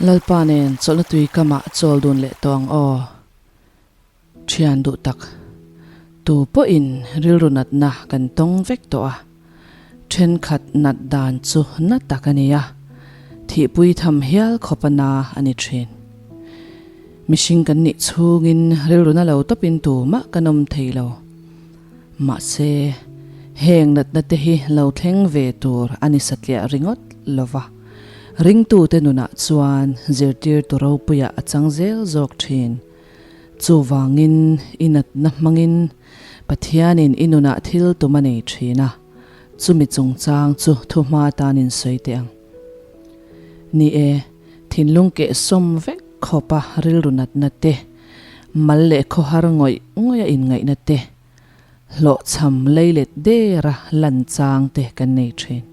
Lalpa nen chawlhna tui kamah chawl dun leh tawh ang aw. Thian duh tak, tu pawhin rilru natna kan tawng vek tawh a, thenkhat nat dan chu na tak a ni a, thihpui tham hial khawp a na a ni thin. Mihring kan nih chhungin rilru na lo tawpin tumah kan awm thei lo. Mahse, heng natna te hi lo thleng ve tur a ni satliah ringawt lo va, ringtute nunah chuan zirtirtu ropuiah a chang zel zawk thin. Chuvangin i natna hmangin Pathianin i nunah thil tum a nei thin a, chumi chungchang chu thuhma tanin sawi teh ang. Ni e, thinlung kehsawm vek khawpa rilru natna te, mal leh khawhar ngawih ngawih a inngaihna te, hlawhchham leilet dera lan chang te kan nei thin.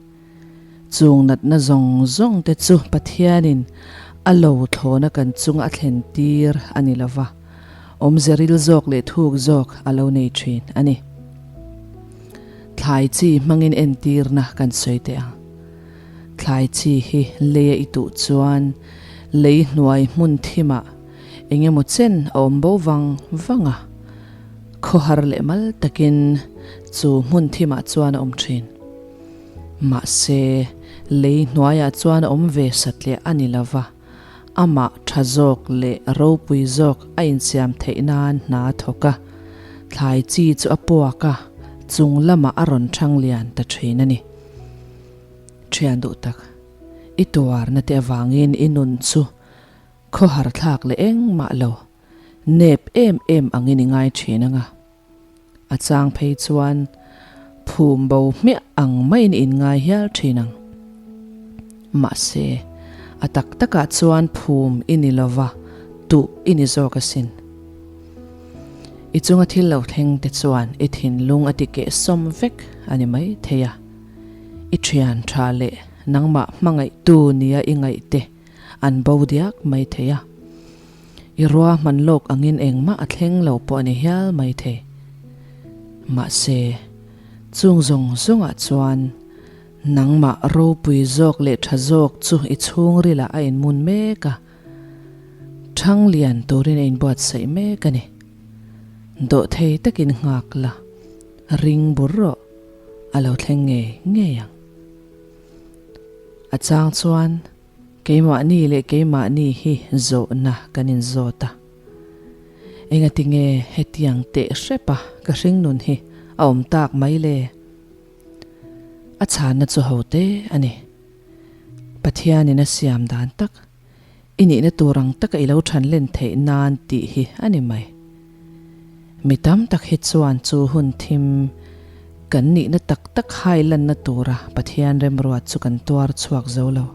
Chung natna zawng zawng te chu Pathianin a lo thlawna kan chunga a thlen tir a ni lo va, awmze ril zawk leh thuk zawk a lo nei thin a ni. Thlai chi hmangin entirna kan sawi teh ang. Thlai chi hi leia i tuh chuan lei hnuai hmun thimah eng emaw chen a awm bo vang vang a, khawhar leh mal takin chu hmun thimah chuan a awm thin. Mahse, lei hnuaiah chuan a awm ve satliah a ni lo va, amah tha zawk leh ropui zawk a insiam theih nan hna a thawk a, thlai chi chu a puak a, chung lamah a rawn thang lian ta thin a ni. Thian duh tak, i tuarna te avangin i nun chu khawhar thlak leh engmah lo, nep em em angin i ngai thin anga. A chang phei chuan phum bo hmiah ang maiin i inngai hial thin ang. Mahse, a tak takah chuan phum i ni lova, tuh i ni zawk asin. I chunga thil lo thleng te chuan i thinlung a ti kehsawm vek a ni mai thei a. I thian tha leh nangmah hmangaihtu nia i ngaih te an bo diak mai thei a. I ruahman lawk angin engmah a thleng lo pawh a ni hial mai thei. Mahse, chung zawng zawngah chuan nangmah ropui zawk leh tha zawk chu i chhungrilah a inmun mek a, thang lian turin a inbuatsaih mek a ni. Dawhthei takin nghak la, ring bur rawh. A lo thleng ngei ngei ang. A chang chuan keimahni leh keimahni hi zawhna kan inzawt a. Engati nge hetiang teh hrep a ka hring nun hi a awm tak mai le? A chhanna chu ho te a ni. Pathianin a siam dan tak, i nihna tur ang taka i lo than len theih nan tih hi a ni mai. Mi tam tak hi chuan chu hun thim kan nihna tak tak hai lanna tura Pathian remruat chu kan tuar chhuak zo lo.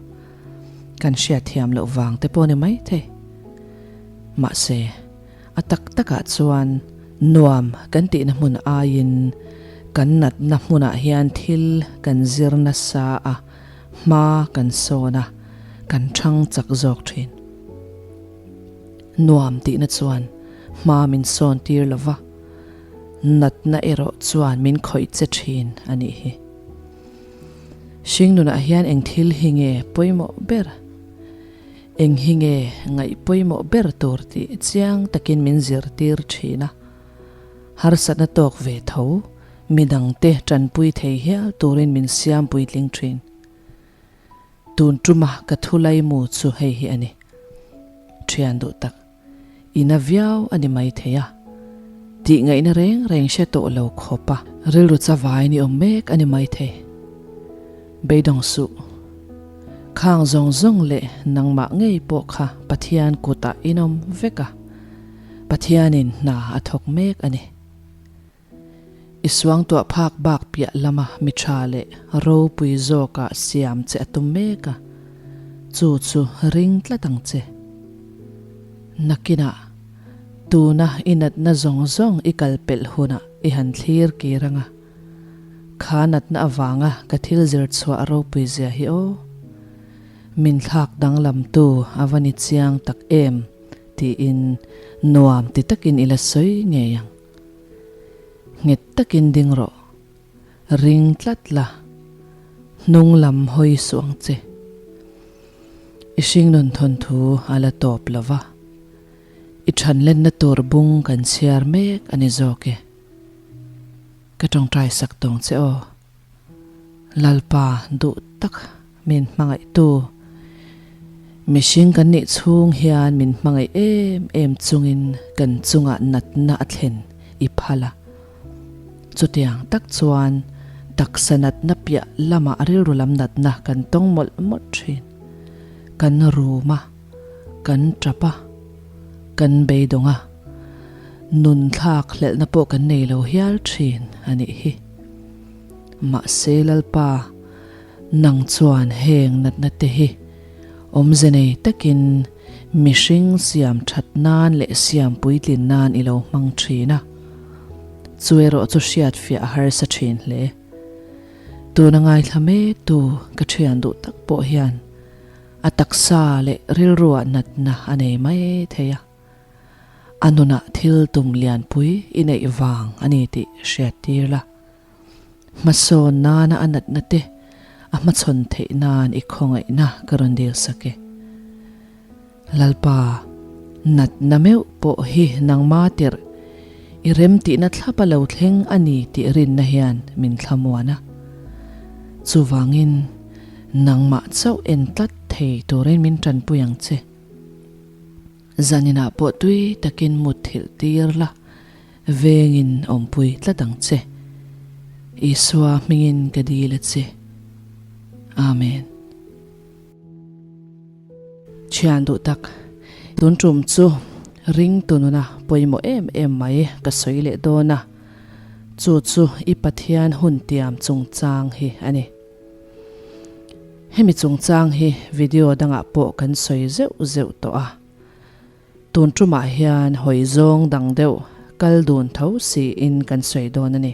Kan hriatthiam loh vang te pawh ni mai thei. Mahse, a tak takah chuan nuam kan tihna hmun aiin kan natna hmunah hian thil kan zir nasa a, hma kan sawn a, kan thang chak zawk thin. Nuam tihna chuan hma min sawn tir lo va, natna erawh chuan min khawih che thin a nih hi. Hringnunah hian eng thil hi nge pawimawh ber? Eng hi nge ngaih pawimawh ber tur tih chiang takin min zirtir thin a. Harsatna tawk ve tho, midangte tanpui thei hial turin min siam puitling thin. Tun tuma ka thu laimu chu hei hi a ni. Thian duh tak, i na viau a ni mai thei a. Tih ngaihna reng reng hre tawh lo khawp a. Rilru chavai ni awm mek a ni mai thei. Beidawng suh. Khang zawng zawng leh nangmah ngei pawh kha Pathian kutah inawm vek a. Pathianin hna a thawk mek a ni. I suangtuah phak bak piah lama mi tha leh ropui zawkah siam che a tum mek a, chu chu ring tlat ang che. Nakinah, tuna i natna zawng zawng i kal pelh hunah i han thlir kir ang a, kha natna avanga ka thil zir chhuah ropui zia hi aw. Min thlak danglamtu a va ni chiang tak em tiin nuam ti takin i la sawi ngei ang. Nghet takin ding rawh. Ring tlat la. Hnung lam hawi suh ang che. I hringnun thawnthu a la tawp lo va, i thanlenna tur bung kan chhiar mek a ni zawk e. Ka tawngtai sak tawng che aw. Lalpa duh tak min hmangaihtu, mihring kan nih chhung hian min hmangaih em em chungin kan chungah natna a thlen i phal a. Chutiang tak chuan taksa natna piah lamah rilru lam natna kan tawng mawlh mawlh thin. Kan rum a, kan tap a, kan beidawng a, nun thlak hlelhna pawh kan nei lo hial thin a nih hi. Mahse Lalpa, nang chuan heng natna te hi awmze nei takin mihring siam that nan leh siam puitlin nan i lo hmang thin a. Chu erawh chu hriat fiah a harsa thin hle. Tuna ngaithla mek tu ka thian duh tak pawh hian a taksa leh rilruah natna a nei mai thei a. A nunah thil tum lianpui i neih vang a ni tih hriat tir la. Hmasawn nana a natna te a hmachhawn theih nan i khawngaihna ka rawn dil sak e. Lalpa, natna meuh pawh hi nangma tirh i remtihna thlap a lo thleng a ni tih rinna hian min thlamuan a. Chuvangin, nangmah chauh en tlat thei turin min tanpui ang che. Zaninah pawh tui takin mutthilh tir la, vengin awmpui tlat ang che. Isua hmingin ka dil a che. Amen. Thian duh tak, tun tum chu ring tu nuna pawimawh em em mai ka sawi leh dawn a, chu chu i Pathian hun tiam chungchang hi a ni. Hemi chungchang hi video dangah pawh kan sawi zeuh zeuh tawh a, tun tumah hian hawi zawng dang deuh kal dun tho siin kan sawi dawn a ni.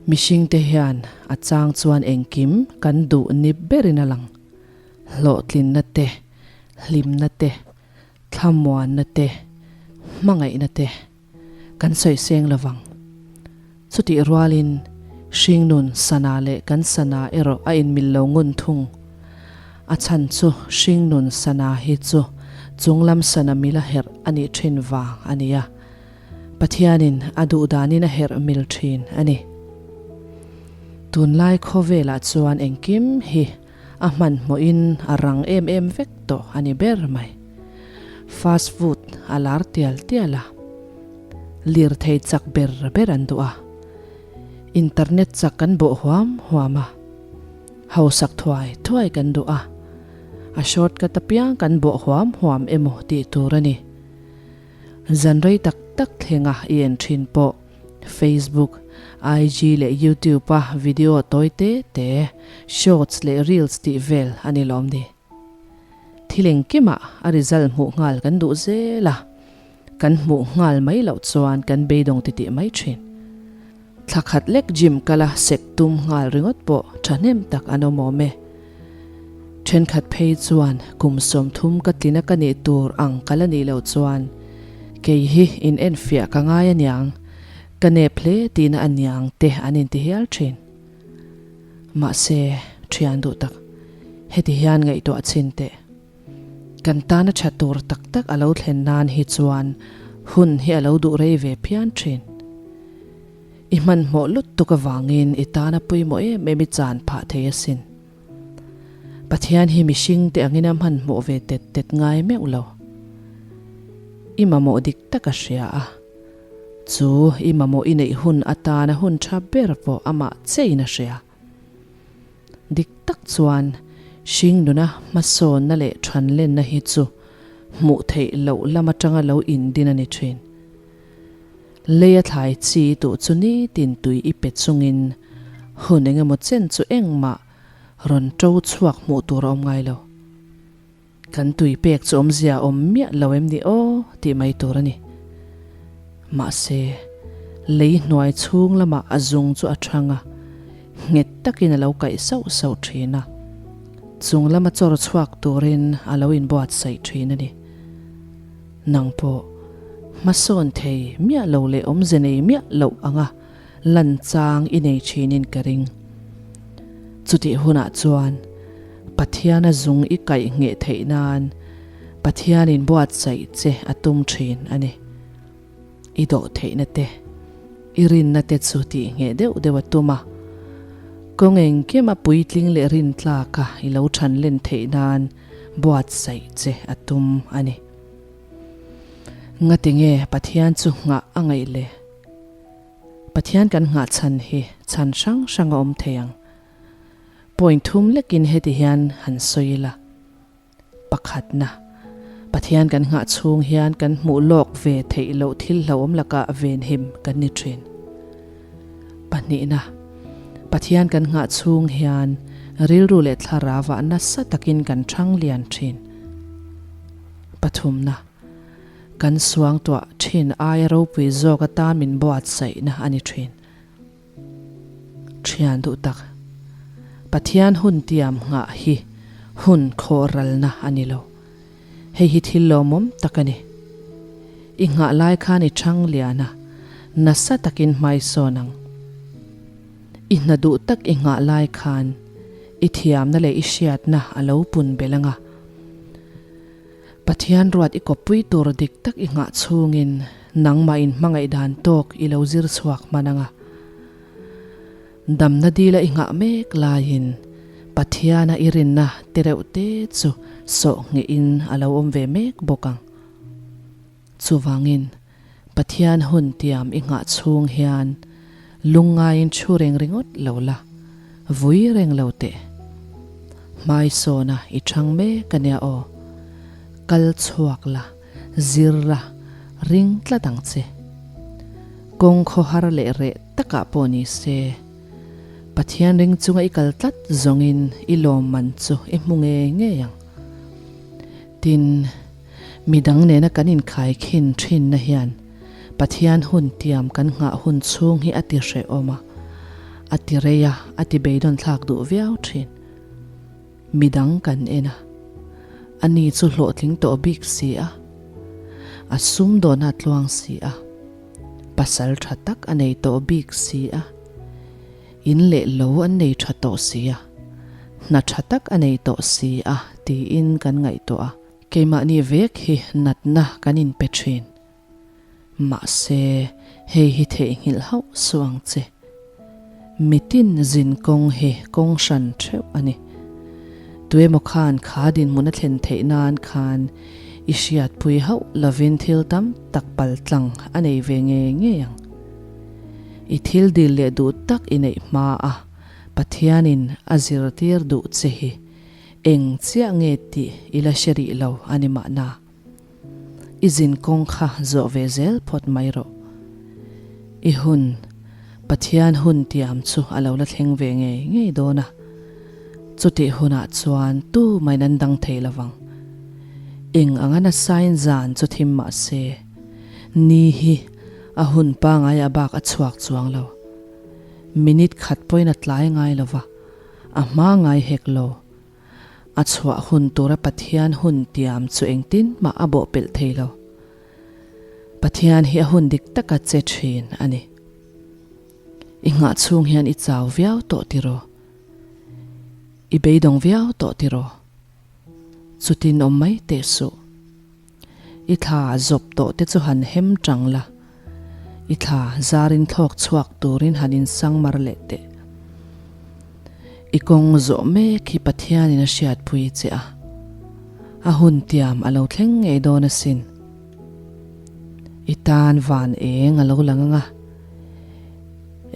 Mihringte hian a chang chuan engkim kan duh ni berin a lang. Hlawhtlinna te, hlimna te, thlamuanna te, hmangaihna te kan sawi seng lo vang. Chutih rualin hringnun sana leh kan sana erawh a inmil lo ngun thung. A chhan chu hringnun sana hi chu chunglam sana mila herh a nih thin vang a ni a. Pathianin a duh danin a herh mil thin a ni. Tunlai khawvelah chuan engkim hi a hmanhmawhin a rang em em vek tawh a ni ber mai. Fast food a lar tial tial a, lirthei chak ber ber an duh a, internet chak kan bawh huam huam a, hausak thuai thuai kan duh a, a shortcut apiang kan bawh huam huam emaw tih tur a ni. Zan rei tak tak thlenga i en thin pawh Facebook, IG leh YouTube a video tawi te te, shorts leh reels tih vel a ni lawm ni. Thil engkimah a result hmuh nghal kan duh zel a, kan hmuh nghal mai loh chuan kan beidawng titih mai thin. Thla khat lek gym kala sek tum nghal ringawt pawh thahnem tak an awm awm e. Thenkhat phei chuan kum 30 ka tlina ka nih tur ang ka la nih loh chuan kei hi in enfiah ka ngai aniang, ka nep hle tihna aniang te an inti hial thin. Mahse, thian duh tak, heti hian ngaihtuah chhin teh. Kan tana tha tur tak tak a lo thlen nan hi chuan hun hi a lo duh rei ve phian thin. I hmanhmawh lutuk avangin i tana pawimawh em em i chan phah thei asin. Pathian hi mihring te angin a hmanhmawh ve tet tet ngai meuh lo. I mamawh dik tak a hria a, chu i mamawh i neih hun atana hun tha ber pawh amah chein a hria. Dik tak chuan hringnuna hmasawnna leh thanlenna hi chu hmuh theih loh lam atanga lo indin a ni thin. Leia thlai chi tuh chu nitin tui i pe chungin hun engemaw chen chu engmah rawn to chhuak hmuh tur a awm ngai lo. Kan tui pek chu awmzia awm miah lo em ni aw tih mai tur a ni. Mahse, lei hnuai chhung lamah a zung chu a thang a, nghet takin a lo kaih sauh sauh thin a. Chung lama chawr chhuak turin a lo inbuatsaih thin a ni. Nang pawh hmasawn thei miah lo leh awmze nei miah loh anga lan chang i nei thinin ka ring. Chutih hunah chuan. Pathiana zung i kaih ngheh theih nan Pathianin buatsaih che a tum thin a ni. I dawh theihna te, i rinna te chu tih ngheh deuh deuh a tum a. Kawng engkim a puitling leh rintlaka i lo than len theih nan buatsaih che a tum a ni. Ngati nge Pathian chu nghah a ngaih le? Pathian kan nghah chhan hi chhan hrang hrang a awm thei ang. Point thum lekin heti hian han sawi ila. Pakhatna, Pathian kan nghah chhung hian kan hmuh lawk ve theih loh thil hlauhawm lakah venhim kan ni thin. Pahnihna, Pathian kan nghah chhung hian rilru leh thlarauah nasa takin kan thang lian thin. Pathumna, Kan suangtuah thin aia ropui zawk atan min buatsaihna a ni thin. Thian duh tak, Pathian hun tiam nghah hi hun khawhralna a ni lo. Hei hi thil lawmawm tak a ni. I nghah lai khan i chhang lian a, nasa takin hmaisawn ang. I hna duh tak i nghah lai khan i thiamna leh i hriatna a lo pun belh ang a. Pathian ruat i kawppui tur dik tak i nghah chhungin nangmah in hmangaih dan tawk i lo zir chhuak hman ang a. Damna dila i nghah mek laiin Pathiana i rinna te reuh te chu sawh ngeihin a lo awm ve mek bawk ang. Chuvangin Pathian hun tiam i nghah chhung hian lungngaiin thu reng ringawt lo la, vui reng lo teh. Hmaisawna i chhang mek a nia aw. Kal chhuak la, zir la, ring tlat ang che. Kawng khawhar leh reh takah pawh ni se, Pathian ring chunga i kal tlat zawngin i lawmman chu i hmu ngei ngei ang. Tin, midang nena kan inkhaikhin thinna hian Pathian hun tiam kan nghah hun chhung hi a ti hrehawm a, a ti rei a, a ti beidawn thlak duh viau thin. Midang kan en a, ani chu hlawhtling tawh bik si a, a sumdawn a tluang si a, pasal tha tak a nei tawh bik si a, In leh lo an nei tha tawh si a, hna tha tak a nei tawh si a tiin kan ngaihtuah a. Keimahni vek hi natna kan inpe thin. Mahse, hei hi theihnghilh hauh suh ang che. Mitin zin kawng hi kawng hran theuh a ni. Tuemaw khan kha dinhmun a thlen theih nan khan i hriatpui hauh lovin thil tam tak paltlang a nei ve ngei ngei ang. I thil dil leh duh tak i neih hma a, Pathianin a zirtir duh che hi eng chiah nge tih i la hre rih lo a ni mahna. I zin kawng kha zawh ve zel phawt mai rawh. I hun, Pathian hun tiam chu a lo la thleng ve ngei ngei dawn a, chutih hunah chuan tu main an dang thei lo vang. Eng anga nasain zan chu thim mah se, ni hi A hun pangai a bak a chhuak chuang lo. Minute khat pawhin a tlai ngai lo va, a hma ngai hek lo. A chhuah hun tura Pathian hun tiam chu engtin mah a bawhpelh thei lo. Pathian hi a hun dik taka che thin a ni. I nghah chhung hian i chau viau tawh tiraw? I beidawng viau tawh tiraw? Chutin awm mai teh suh. I thla zawp tawh te chu han hem tang la, i thla zarin thlawk chhuak turin han insang mar leh teh. I kawng zawh mek hi Pathianin a hriatpui che a, a hun tiam a lo thleng ngei dawn asin. I tan van eng a lo lang ang a,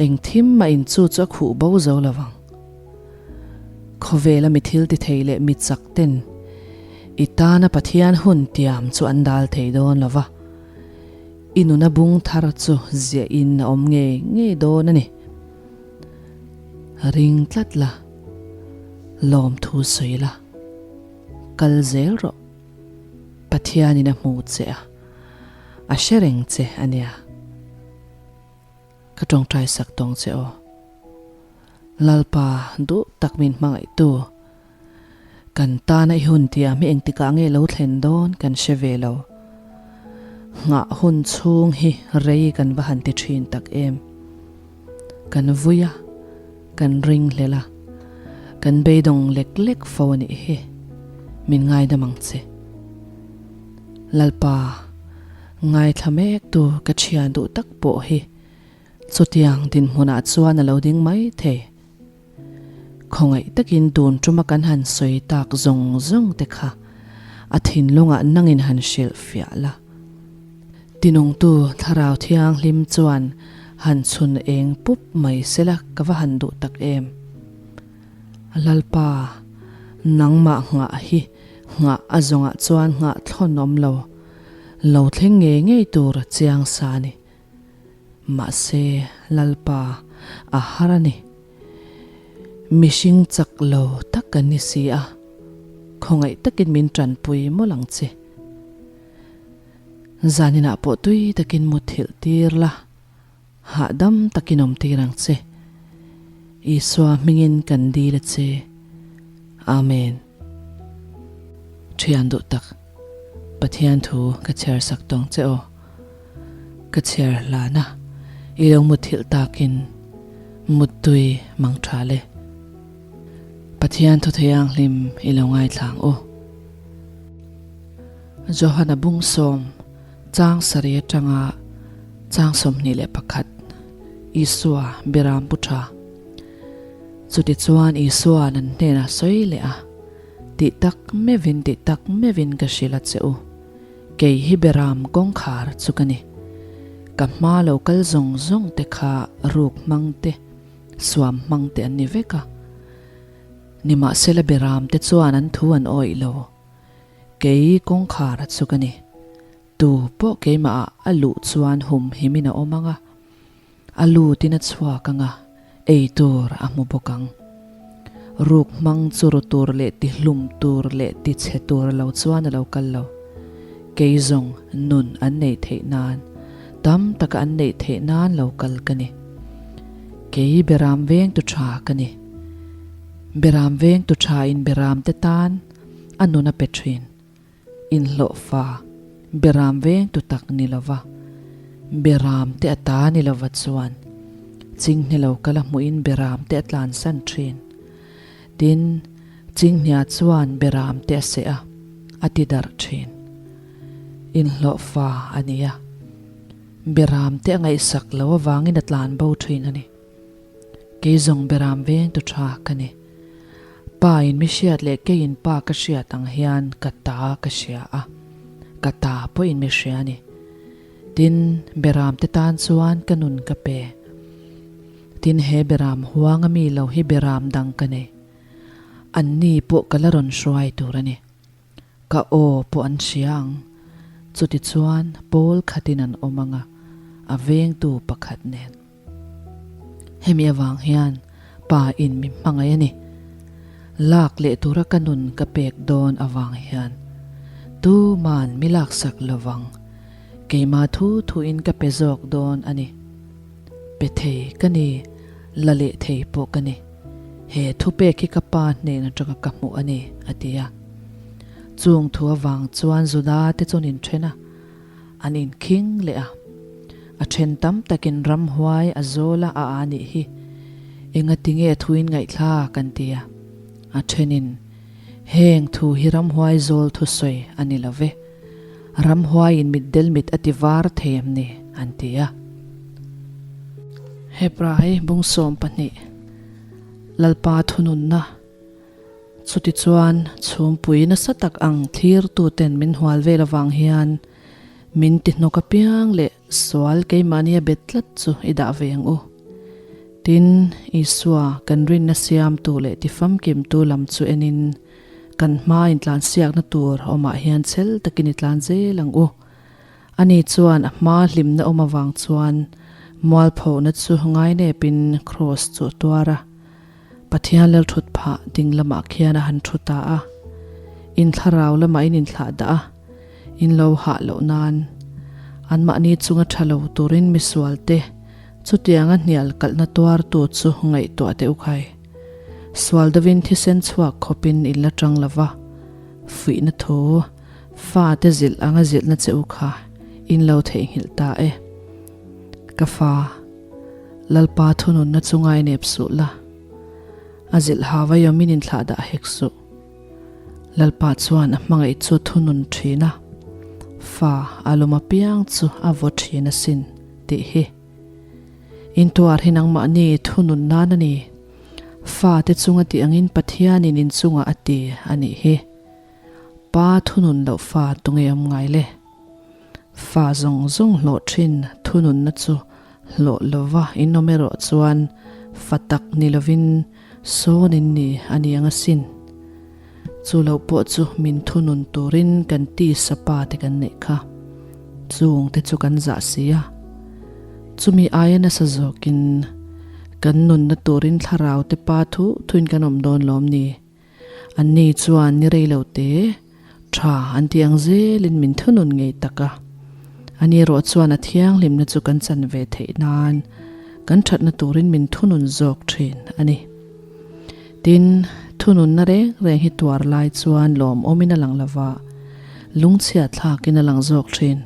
eng thim mah in chu chu a khuh bo zo lo vang. Khawvela mi thil ti thei leh mi chak ten i tana Pathian hun tiam chu an dal thei dawn lo va, i nuna bung thar chu ziah in a awm ngei ngei dawn a ni. Ring tlat la, lawmthu sawi la, kal zel rawh. Pathianin a hmu che a, a hre reng che a nia. Ka tawngtai sak tawng che aw. Lalpa duh tak min hmangaihtu, kan tana i hun tiam hi engtikah nge lo thlen dawn kan hre ve lo. Nghah hun chhung hi rei kan va han ti thin tak em. Kan vui a, kan ring hlel a. Kan beidawng lek lek fo a nih hi. Min ngaidam ang che. Lalpa, ngaithla mek tu ka thian duh tak pawh hi chutiang dinhmunah chuan a lo ding mai thei. Khawngaih takin tun tuma kan han sawi tak zawng zawng te kha a thinlungah nangin han hrilh fiah la. Tinungtu Thlarau Thianghlim chuan han chhun eng pup mai sela ka va han duh tak em. Lalpa, nangmah nghah hi nghah a zawngah chuan nghah thlawn awm lo, lo thleng ngei ngei tur chiang sa a ni. Mahse, Lalpa, a har a ni. Mihring chak lo tak kan ni si a, khawngaih takin min tanpui mawlh ang che. Zaninah pawh tui takin muthilh tir la, hahdam takin awm tir ang che. Isua hmingin kan dil a che. Amen. Thian duh tak, Pathian thu ka chhiar sak tawng che aw. Ka chhiar hlana i lo muthilh takin muttui mang tha le. Pathian thu thianghlim i lo ngaithlang u. Johana bungsawm chang sarih atanga chang 21, Isua Biram pu tha. Chutichuan Isua'n an hnenah sawi leh a, Tih tak meuhin, tih tak meuhin ka hrilh a che u, kei hi Biram kawngkhar chu ka ni. Ka hma lo kal zawng zawng te kha ruk hmang te, suam hmang te an ni vek a. Nimahsela Biram te chuan an thu an awih lo. Kei kawngkhar a chuk a ni. Tu pawh keimah ah a luh chuan hum himin a awm ang a, a lutin a chhuak ang a, ei tur a hmu bawk ang. Ruk hmang chu ru tur leh ti hlum tur leh ti chhe tur lo chuan a lo kal lo. Kei zawng nun an neih theih nan, tam taka an neih theih nan lo kal ka ni. Kei Beram vengtu tha ka ni. Beram vengtu tha in Beram te tan a nun a pe thin. Inhlawhfa, Beram vengtu tak ni lova, Beram te a ta ni lova chuan Chinghne lo kal a hmuhin Beram te a tlansan thin. Tin, Chinghnia chuan Beram te a seh a, a ti darh thin. Inhlawhfa a ni a, Beram te a ngaihsak lo avangin a tlanbo thin a ni. Kei zawng Beram vengtu tha ka ni. Pa in mi hriat leh kei in pa ka hriat ang hian ka ta ka hria a, ka ta pawh in mi hria a ni. Tin, Beram te tan chuan ka nun ka pe. Tin, he Beram huang a mi lo hi Beram dang ka nei. Anni pawh ka la rawn hruai tur a ni. Ka aw pawh an hria ang. Chutichuan pawl khatin an awm ang a, a vengtu pakhat nen. Hemi avang hian pa in mi hmangaih a ni. Lak leh tura ka nun ka pek dawn avang hian tuman mi laksak lovang, keimah thu thuin ka pe zawk dawn a ni. Pe thei ka ni, la leh thei pawh ka ni. He thupek hi ka pa hnen atanga ka hmuh a ni, a ti a. Chung thu avang chuan Juda te chuan inthen a. An inkhing leh a. A then tam takin ramhuai a zawl a a a nih hi. Engatinge thuin ngaihthlak an ti a. A thenin, Heng thu hi ramhuai zawl thusawi a ni lo ve. Ramhuaiin mitdel mit a ti var thei em ni? an ti a. Hebrai bung 12, Lalpa thununna. Chutichuan, chhumpui nasa tak ang thlirtuten min hual vel avang hian min ti hnawk apiang leh sual keimahnia bet tlat chu i dah ve ang u. Tin, Isua kan rinna siamtu leh tifamkimtu lam chu enin kan hma intlansiakna tur awmah hian chhel takin i tlan zel ang u. Ani chuan a hma hlimna awm avang chuan mualphona chu ngainepin kraws chu a tuar a. Pathian lal thut phah ding lamah khian a han thu ta a, in thlarau lamah in inthlah dah a, in lo hah loh nan anmahni chunga tha lo turin misualte chutianga hnial kalhna tuartu chu ngaihtuah teh u khai. Sual deuhin thisen chhuak khawpin in la tang lo va, fuihna thu fate zilh anga zilhna che u kha in lo theihnghilh ta e. Ka fa. Lalpa thununna chu ngainep suh la. A zilh ha vai awmin inthlah dah hek suh. Lalpa chuan a hmangaih chu thunun thin a, fa a lawm apiang chu a vaw thin asin tih hi. Intuar hi nangmahni thunun nan a ni. Fa te chunga tih angin Pathianin inchungah a ti a nih hi. Pa thunun loh fa tunge awm ngai le? Fa zawng zawng hlawh thin thununna chu hlawh lova in awm erawh chuan fa tak ni lovin sawn in ni a ni ang asin. Chu lo pawh chu min thunun turin kan tisa pa te kan neih kha. Chung te chu kan zah si a. Chumi aia nasa zawkin kan nunna turin thlarau te pa thu thuin kan awm dawn lawm ni. Anni chuan ni rei lo te tha an ti ang zelin min thunun ngei tak a. Ani erawh chuan a thianghlimna chu kan chan ve theih nan kan thatna turin min thunun zawk thin a ni. Tin, thununna reng reng hi tuar lai chuan lawmawmin a lang lova, lungchhiat thlakin a lang zawk thin.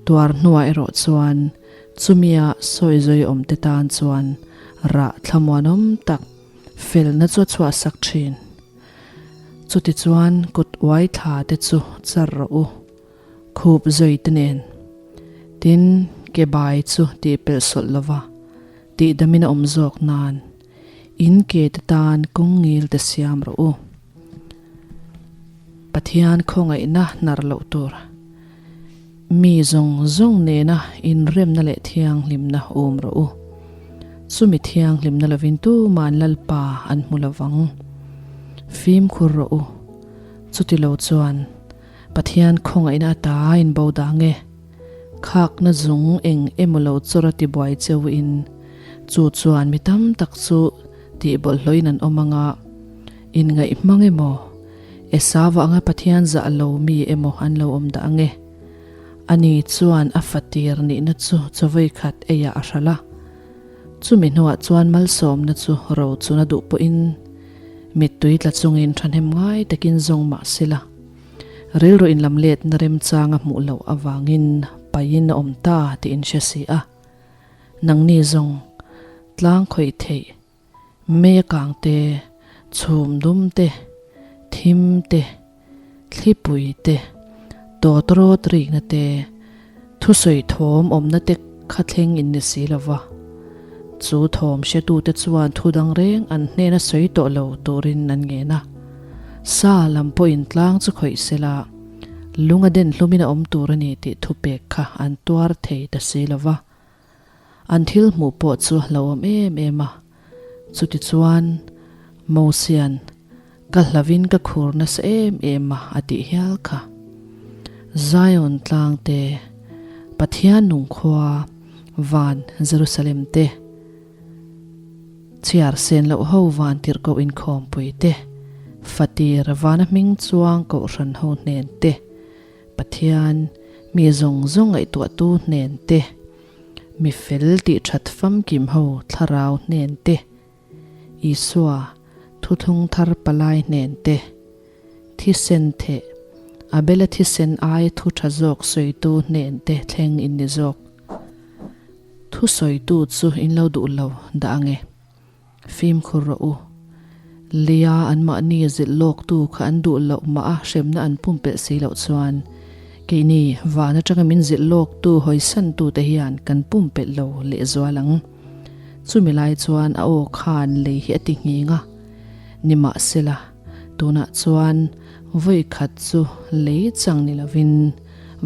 Tuar hnuah erawh chuan chumia sawi zawi awmte tan chuan rah thlamuanawm tak Felna chu a chhuahsak thin. Chutichuan kut uai thla te chu char rawh u, khup zui te nen. Tin, ke bai chu tih pelh sawlh lova, tih damin a awm zawk nan, in ke te tan kawng ngil te siam rawh u. Pathian khawngaihna hnar loh tur. Mi zawng zawng nena inremna leh thianghlimna awm rawh u. Chumi thianghlimna lovin tuman Lalpa an hmu lovang. Fimkhur rawh u. Chuti lo chuan Pathian khawngaihna ata inbo dang e. Khakna zung eng emaw lo chawr a tibuai cheu in chu chuan mi tam tak chu tihbawlhhlawhin an awm anga inngaih hmang emaw Esau anga Pathian zah lo mi emaw an lo awm dah ange. Ani chuan a fatir nihna chu chawei khat eiah a hralh a. Chumi hnuah chuan malsawmna chu ro chuna duh pawhin mittui tla chungin thahnem ngai takin zawng mah sela, rilru inlamletna remchanga hmuh loh avangin paihin a awm ta tih in hre si a. Nangni zawng tlang khawih theih Mei a kang te, chhum dum te, thim te, thlipui te, tawtrawt rikna te, thusawi thawm awmna te kha thleng in ni si lo va. Chu thawm hretute chuan thu dang reng an hnena sawi tawh lo turin an ngen a. Sa lam pawhin tlang chu khawih sela, lung a den hlumin a awm tur a ni tih thupek kha an tuar thei ta si lo va. An thil hmuh pawh chu a hlauhawm em em a, chutichuan Mosia'n ka hlavin ka khur nasa em em a a tih hial kha. Zion tlang te, Pathian nung khua, van Jerusalem te, chhiar sen loh ho van tirhkoh inkhawmpui te, fatir vana hming chuang kohhran ho hnen te, Pathian, mi zawng zawng ngaihtuahtu hnen te, mi fel tih that famkim ho thlarau hnen te, Isua, thuthlung thar palai hnen te, thisen theh, Abela thisen aia thu tha zawk sawitu hnen te thleng in ni zawk. Thu sawitu chu in lo duh lo dah ange. Fimkhur rawh u. Leia anmahni zilh lawktu kha an duh loh mah a hremna an pumpelh si loh chuan keini van atanga min zilh lawktu hawisantute hian kan pumpelh lo lehzual ang. Chumi lai chuan a aw khan lei hi a ti nghing a. Nimahsela, tunah chuan vawi khat chu lei chang ni lovin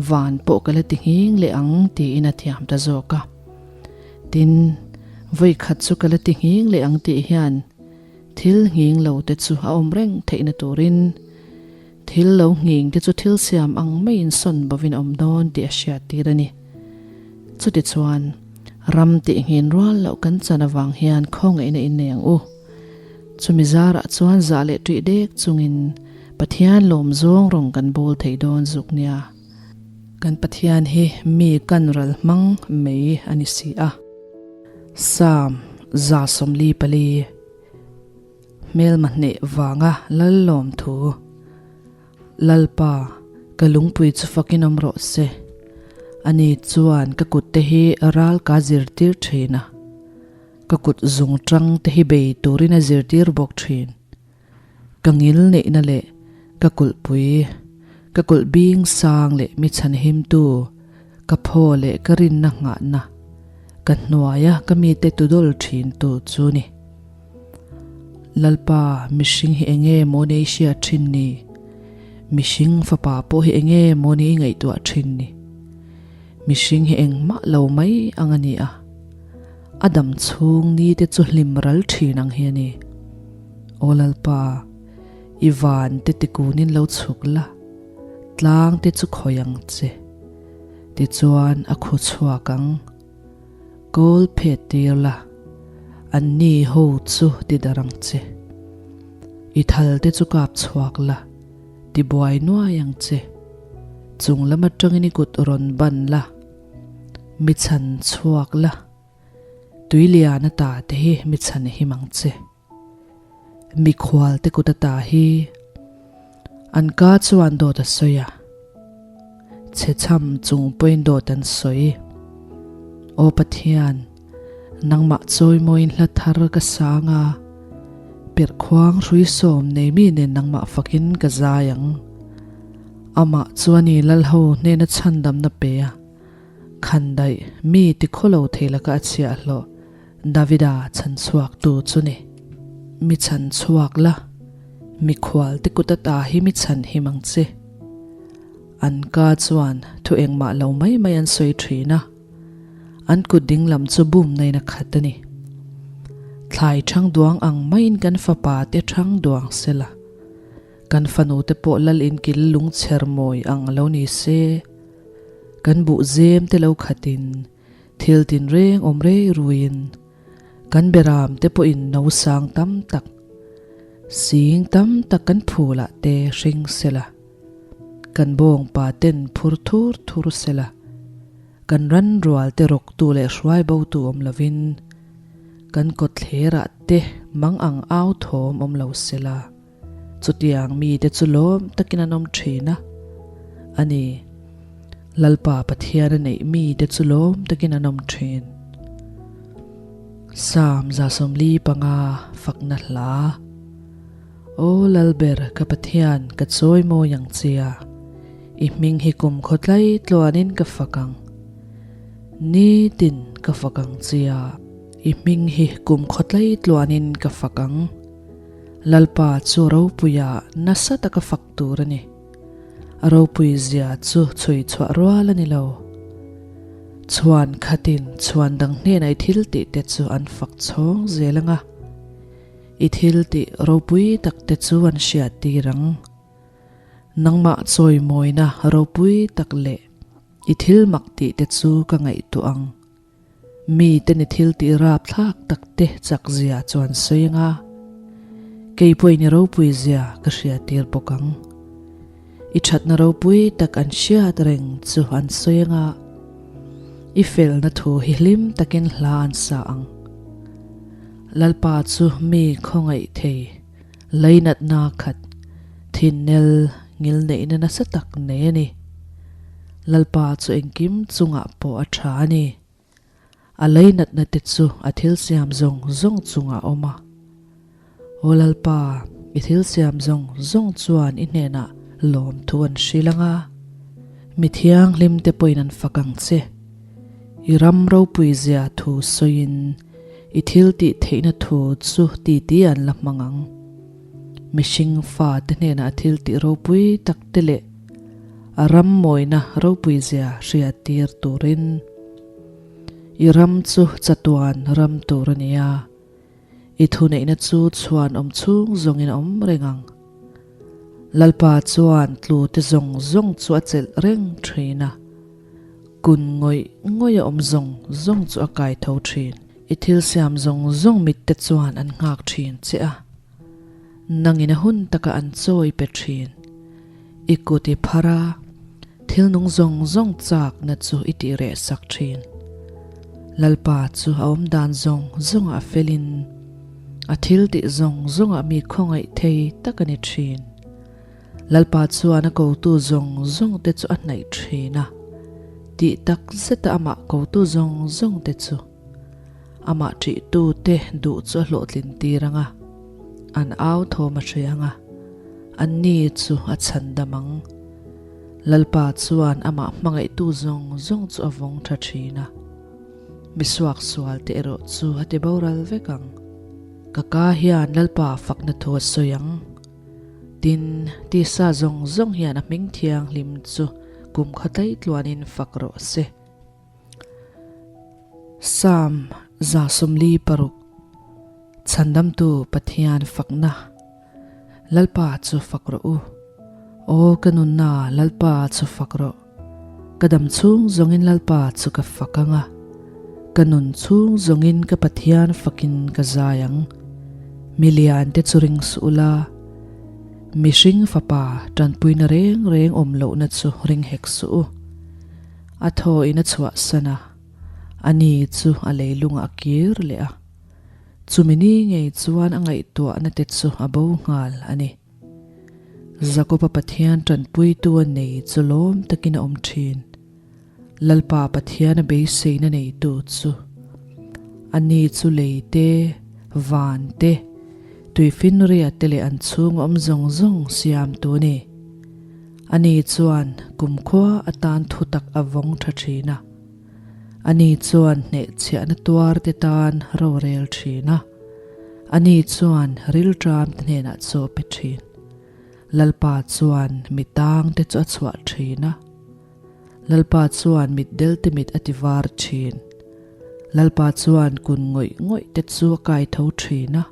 van pawh ka la ti nghing leh ang tiin a thiam ta zawk a. Tin, vawi khat chu ka la ti nghing leh ang tih hian thil nghing lo te chu a awm reng theihna turin thil lo nghing te chu thil siam ang maiin sawn bovin a awm dawn tih a hriat tir a ni. Chutichuan, ram tih nghin rual loh kan chan avang hian khawngaihna innei ang u. Chumi zarah chuan zah leh ṭih dek chungin Pathian lawm zawng rawng kan bawl thei dawn zuk nia. Kan Pathian hi mi kan ral hmang mai a ni si a. Psalm 144, Hmelma hneh vanga lal lawm thu. Lalpa, ka lungpui chu fakin awm rawh se. Ani chuan ka kutte hi ral ka zirtir thin a. Ka kut zung tang te hi bei turin a zirtir bawk thin. Ka ngil neihna leh ka kulhpui, ka kulh bing sang leh mi chhanhimtu, ka phaw leh ka rinna nghahna, ka hnuaia ka mite tudawl thintu chu ni. Lalpa, mihring hi enge maw ni i hriat thin ni? Mihring fapa pawh hi enge maw ni i ngaihtuah thin ni? Mihring hi engmah lo mai ang a ni a. A dam chhung ni te chu hlim ral thin ang hi a ni. Aw Lalpa, i van te tikunin lo chhuk la, tlang te chu khawi ang che. Tichuan a khu chhuak ang. Kawl phet tir la, an ni ho chu ti darh ang che. I thal te chu kap chhuak la, ti buai nuai ang che. Chung lam atangin i kut rawn ban la, mi chhan chhuak la, tui lian ata te hi mi chhan him ang che. Mikhual te kut ata hi an ka chuan dawt a sawi a, chhe chham chung pawhin dawt an sawi. Aw Pathian, nangmah chawimawiin hla thar ka sang a, perhkhuang hrui sawm nei mi nen nangmah fakin ka zai ang. Amah chuan i lalho hnena chhandamna pe a, khandaih mi tikhawlo thei laka a chhiahhlawh Davida chhan chhuaktu chu ni. Mi chhan chhuak la, mikhual te kut ata hi mi chhan him ang che. An ka chuan thu engmah lo mai mai an sawi thin a, an kut ding lam chu bum nain a khat a ni. Thlai thang duang ang maiin kan fapa te thang duang sela, kan fanu te pawh lal inkil lungchher mawi ang lo ni se, kan buh zem te lo khatin Thil tinreng awm rei ruiin kan beram te pawhin no sang tam tak, sing tam tak kan phulah te hring sela, kan bawngpa ten phur thur thur sela, kan ran rual te rawktu leh hruai botu awm lovin kan kawtthlerah te mang ang au thawm awm lo sela. Chutiang mite chu lawm takin an awm thin a, a ni, Lalpa Pathian a neih mite chu lawm takin an awm thin. Psalm 145 Fakna Hla Aw Lalber ka Pathian ka chawi mawi ang che a, i hming hi kum khawtlai tluanin ka fak ang. Nitin ka fak ang che a, i hming hi kum khawtlai tluanin ka fak ang. Lalpa chu ropuia nasa taka fak tur a ni. A ropui zia chu chhui chhuah rual a ni lo. Chhuan khatin chhuan dang hnenah i thil tih te chu an fak chhawng zel ang a, i thil tih ropui tak te chu an hriat tir ang. Nangmah chawimawina ropui tak leh i thil mak tih te chu ka ngaihtuah ang. Mite ni thil tih rapthlak tak te chak zia chuan sawi anga kei pawhin i ropui zia ka hria tir bawk ang. I thatna ropui tak an hriat reng chu an sawi anga i felna thu hi hlim takin hla an sa ang. Lalpa chu mi khawngaih thei, lainatna khat, thinnel ngilneihna nasa tak nei a ni. Lalpa chu engkim chungah pawh a tha a ni. A leinatna te chu a thil siam zawng zawng chungah a awm a. Aw Lalpa, i thil siam zawng zawng chuan i hnenah lawmthu an hrilh ang a, mi thianghlim te pawhin an fak ang che. I ram ropui zia thu sawiin i thil tih theihna thu chu titi an la hmang ang. Mihring fate hnenah a thil tih ropui tak te leh A ram mawina ropui zia hriat tir turin i ram chu chatuan ram tur a ni a, i thuneihna chu chhuan awm chhung zawngin a awm reng ang. Lalpa chuan tlute zawng zawng chu a chelh reng thin a, kun ngawih ngawih a awm zawng zawng chu a kai tho thin. I thil siam zawng zawng mitte chuan an nghak thin che a. Nangin a hun taka an chawi pe thin. I kut i phar a, thil nung zawng zawng chakna chu i tih reh sak thin. Lalpa chu a awm dan zawng zawngah a felin, a thil tih zawng zawngah mi khawngaih thei tak a ni thin. Lalpa chuan a kotu zawng zawng te chu a hnaih thin a, tih tak zeta amah kotu zawng zawng te chu. Amah ṭihtute duh chu a hlawhtlin tir ang a, an au thawm a hre ang a, anni chu a chhandam ang. Lalpa chuan amah hmangaihtu zawng zawng chu a vawng ṭha ṭhin a, misuak sualte erawh chu a ti boral vek ang. Ka ka hian Lalpa fakna thu a sawi ang. Tin, tisa zawng zawng hian a hming thianghlim chu kum kha tlaitluanin fak rawh se. Psalm 46 Chhandamtu Pathian fakna Lalpa chu fak rawh u. Aw ka nunna Lalpa chu fak rawh. Ka dam chhung zawngin Lalpa chu ka fak ang a, ka nun chhung zawngin ka Pathian fakin ka zai ang. Milian te chu ring suh ula, mihring fapa tanpuina reng reng awm lohna chu ring hek suh u. A thaw in a chhuahsan a, a ni chu a leilungah a kir leh a. Chumi ni ngei chuan a ngaihtuahna te chu a bo nghal a ni. Jakoba Pathian tanpuitu a nei chu lawm takin a awm thin. Lalpa Pathian a beiseina neitu chu a ni chu lei te, van te, tuifinria te leh an chhung awm zawng zawng siamtu a ni. Ani chuan kumkhua atan thutak a vawng tha thin a. Ani chuan hnehchhiahna tuar te tan rorel thin a. Ani chuan rilṭam te hnenah chaw pe thin. Lalpa chuan mi tang te chu a chhuah thin a. Lalpa chuan mitdel te mit a ti var thin. Lalpa chuan kun ngawih ngawih te chu a kai tho thin a.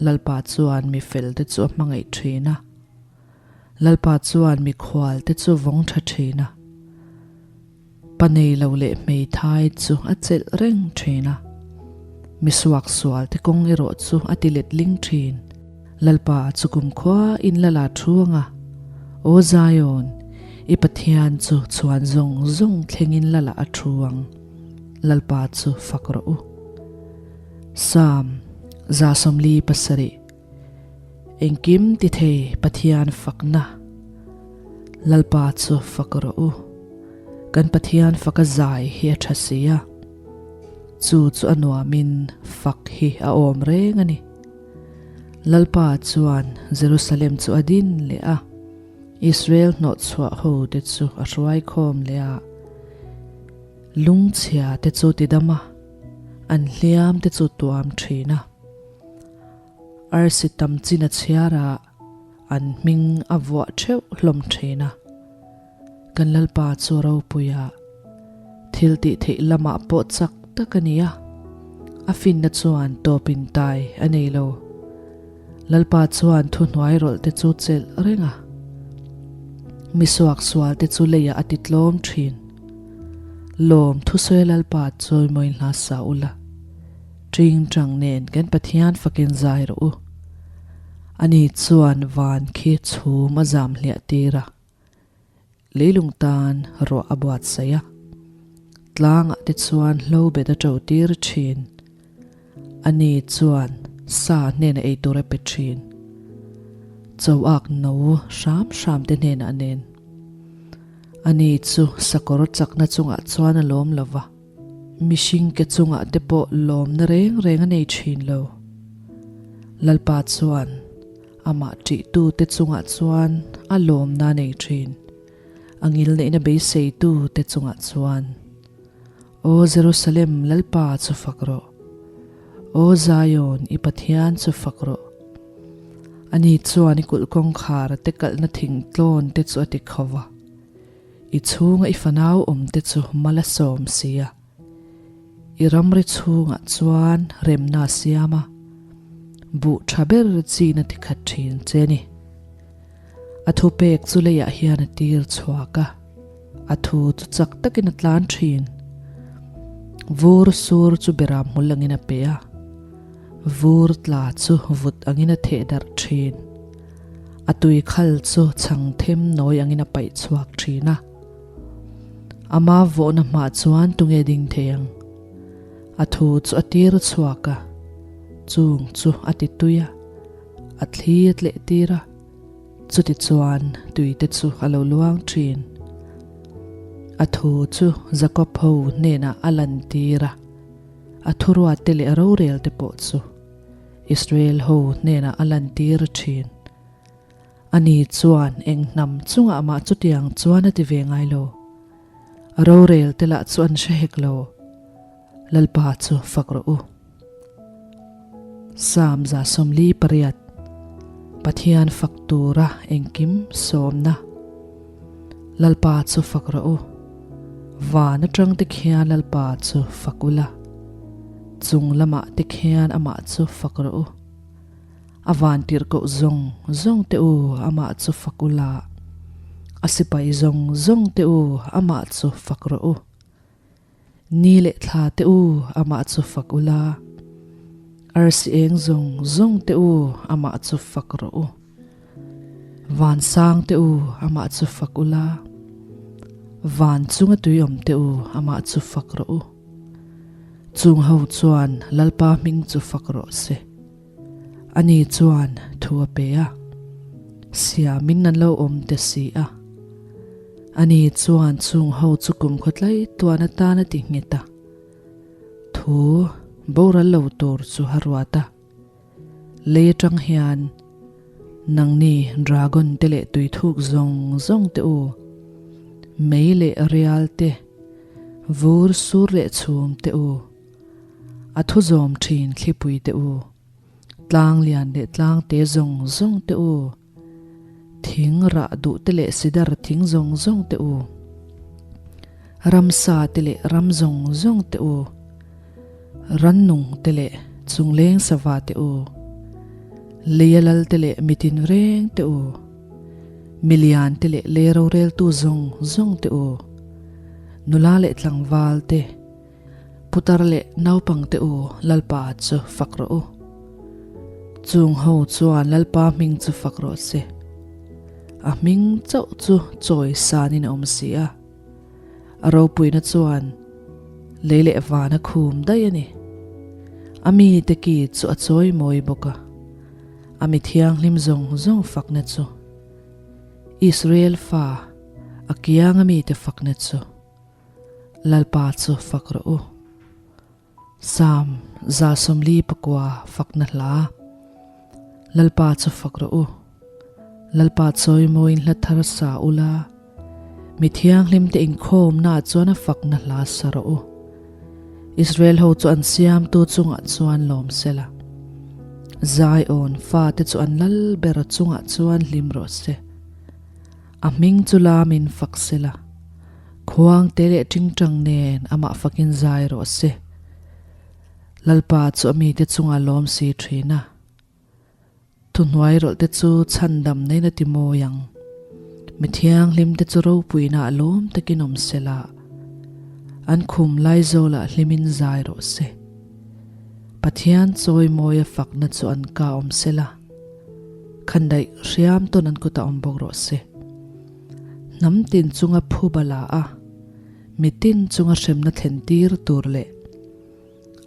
Lalpa chuan mi fel te chu a hmangaih thin a. Lalpa chuan mikhual te chu vawng tha thin a, pa nei lo leh hmeithai chu a chelh reng thin a, misuak sual te kawng erawh chu a ti let ling thin. Lalpa chu kumkhua in la la thu ang a, Aw Zion, i Pathian chu chhuan zawng zawng thlengin la la a thu ang. Lalpa chu fak rawh u. Psalm 47. Engkim ti thei Pathian fakna Lalpa chu fak rawh u. Kan Pathian faka zai hi a tha si a, chu chu a nuamin fak hi a awm reng a ni. Lalpa chuan Jerusalem chu a din leh a, Israel hnawhchhuah ho te chu a hruai khawm leh a, lungchhia te chu tidam a, an hliam te chu tuam thin a. Arsi tam chin a chhiar a, an hming a vuah theuh hlawm thin a. Kan Lalpa chu ropui a, thil tih theih lamah pawh chak tak a ni a, a finna chuan tawp in tai a nei lo. Lalpa chuan thuhnuai rawlh te chu chelh reng a, mi suaksual te chu leiah a ti tlawm thin. Lawm thusawi Lalpa chawimawi hla sa ula. Ṭingṭang nen kan Pathian fakin zai rawh u. Ani chuan van khi chhum a zam hliah tir a, leilung tan ruah a buatsaih a, tlangah te chuan hlo bet a ṭo tir ṭhin. Ani chuan sa hnenah ei tur a pe ṭhin. Choak no hram hram te hnenah nen. Ani chu sakawr chakna chungah chuan a lawm lo va. Mihring ke chungah te pawh lawmna reng reng a nei thin lo. Lalpa chuan amah ṭihtu te chungah chuan a lawmna a nei thin, a ngilneihna beiseitu te chungah chuan. Aw Jerusalem, Lalpa chu fak rawh. Aw Zion, i Pathian chu fak rawh. Ani chuan i kulh kawngkhar te kalhna thingtlawn te chu a ti kho va. I chhunga i fanau awmte chu mal a sawm si a, i ramri chhungah chuan remna a siam a, buh tha ber chin a tikhat thin che ni. A thupek chu leiah hian a tir chhuak a, a thu chu chak takin a tlan thin. Vur sur chu beram hmul angin a pe a, vur tla chu vut angin a theh darh thin. A tui khal chu chhang them nawi angin a paih chhuak thin a. Ama vawhna hmah chuan tunge ding thei ang? A thu chu a tir chhuak a, chung chu a ti tui a, a thli a tleh tir a, chuti chuan tui te chu a lo luang thin. A thu chu Jakob ho hnenah a lan tir a. A thuruatte leh a rorelte pawh chu Israel ho hnenah a lantir thin. Ani chuan eng hnam chungah mah chutiang chuan a ti ve ngai lo. A rorelte lah chu an hre hek lo. Lalpa chu fak rawh u. Psalm 48 Pathian fak tura engkim sawmna Lalpa chu fak rawh u. Van atang te khian Lalpa chu fak ula. Chung lamah te khian amah chu fak rawh u. A van tirhkoh zawng zawng te u amah chu fak ula. A sipai zawng zawng te u amah chu fak rawh u. Ni leh thla te u amah chu fak ula, arsi eng zawng zawng te u amah chu fak rawh u. Vansang te u amah chu fak ula, van chunga tui awm te u amah chu fak rawh u. Chung ho chuan Lalpa hming chu fak rawh se. Ani chuan thu a pe a, siamin an lo awm te si a. Ani chuan chung ho chu kum khawtlai tuan atan a ti nghet a, thu boral lo tur chu a ruat a. Lei atang hian nangni dragon te leh tuithuk zawng zawng te u, mei leh rial te, vur sur leh chhum te u, A thu zawm thin thlipui te u, tlang lian leh tlang te zawng zawng te u, thing rah duh te leh sidar thing zawng zawng te u, ramsa te leh ram zawng zawng te u, rannung te leh chungleng sava te u, leia lal te leh mitin reng te u, milian te leh lei roreltu zawng zawng te u, nula leh tlangval te, Putar leh naupangte u Lalpa chu fak rawh u. Chung ho chuan Lalpa hming chu fak rawh se. A hming chauh chu chawi sanin a awm si a. A ropuina chuan lei leh van a khum daih a ni. A mite ki chu a chawi mawi bawk a. A mi thianghlim zawng zawng fakna chu Israel fa a kianga mite fakna chu. Lalpa chu fak rawh u. Psalm 149 fakna hla. Lalpa chu fak rawh u. Lalpa chawimawiin hla thar sa ula, mi thianghlimte inkhawmnaah chuan a fakna hla sa rawh u. Israel ho chu an siamtu chungah chuan lawm sela, Zion fate chu an lal ber chungah chuan hlim rawh se. A hming chu lamin fak sela, khuangte leh tingtang nen amah fakin zai rawh se. Lalpa chu a mite chungah lawm si thin a, thuhnuai rawlhte chu chhandam neiin a ti mawi ang. Mi thianghlimte chu ropuinaah lawm takin awm sela, an khum laizawlah hlimin zai rawh se. Pathian chawimawia fakna chu an ka awm sela. Khandaih hriam tawn an kutah awm bawk rawh se. Hnam tin chunga phuba la a, mitin chunga hremna thlen tir tur leh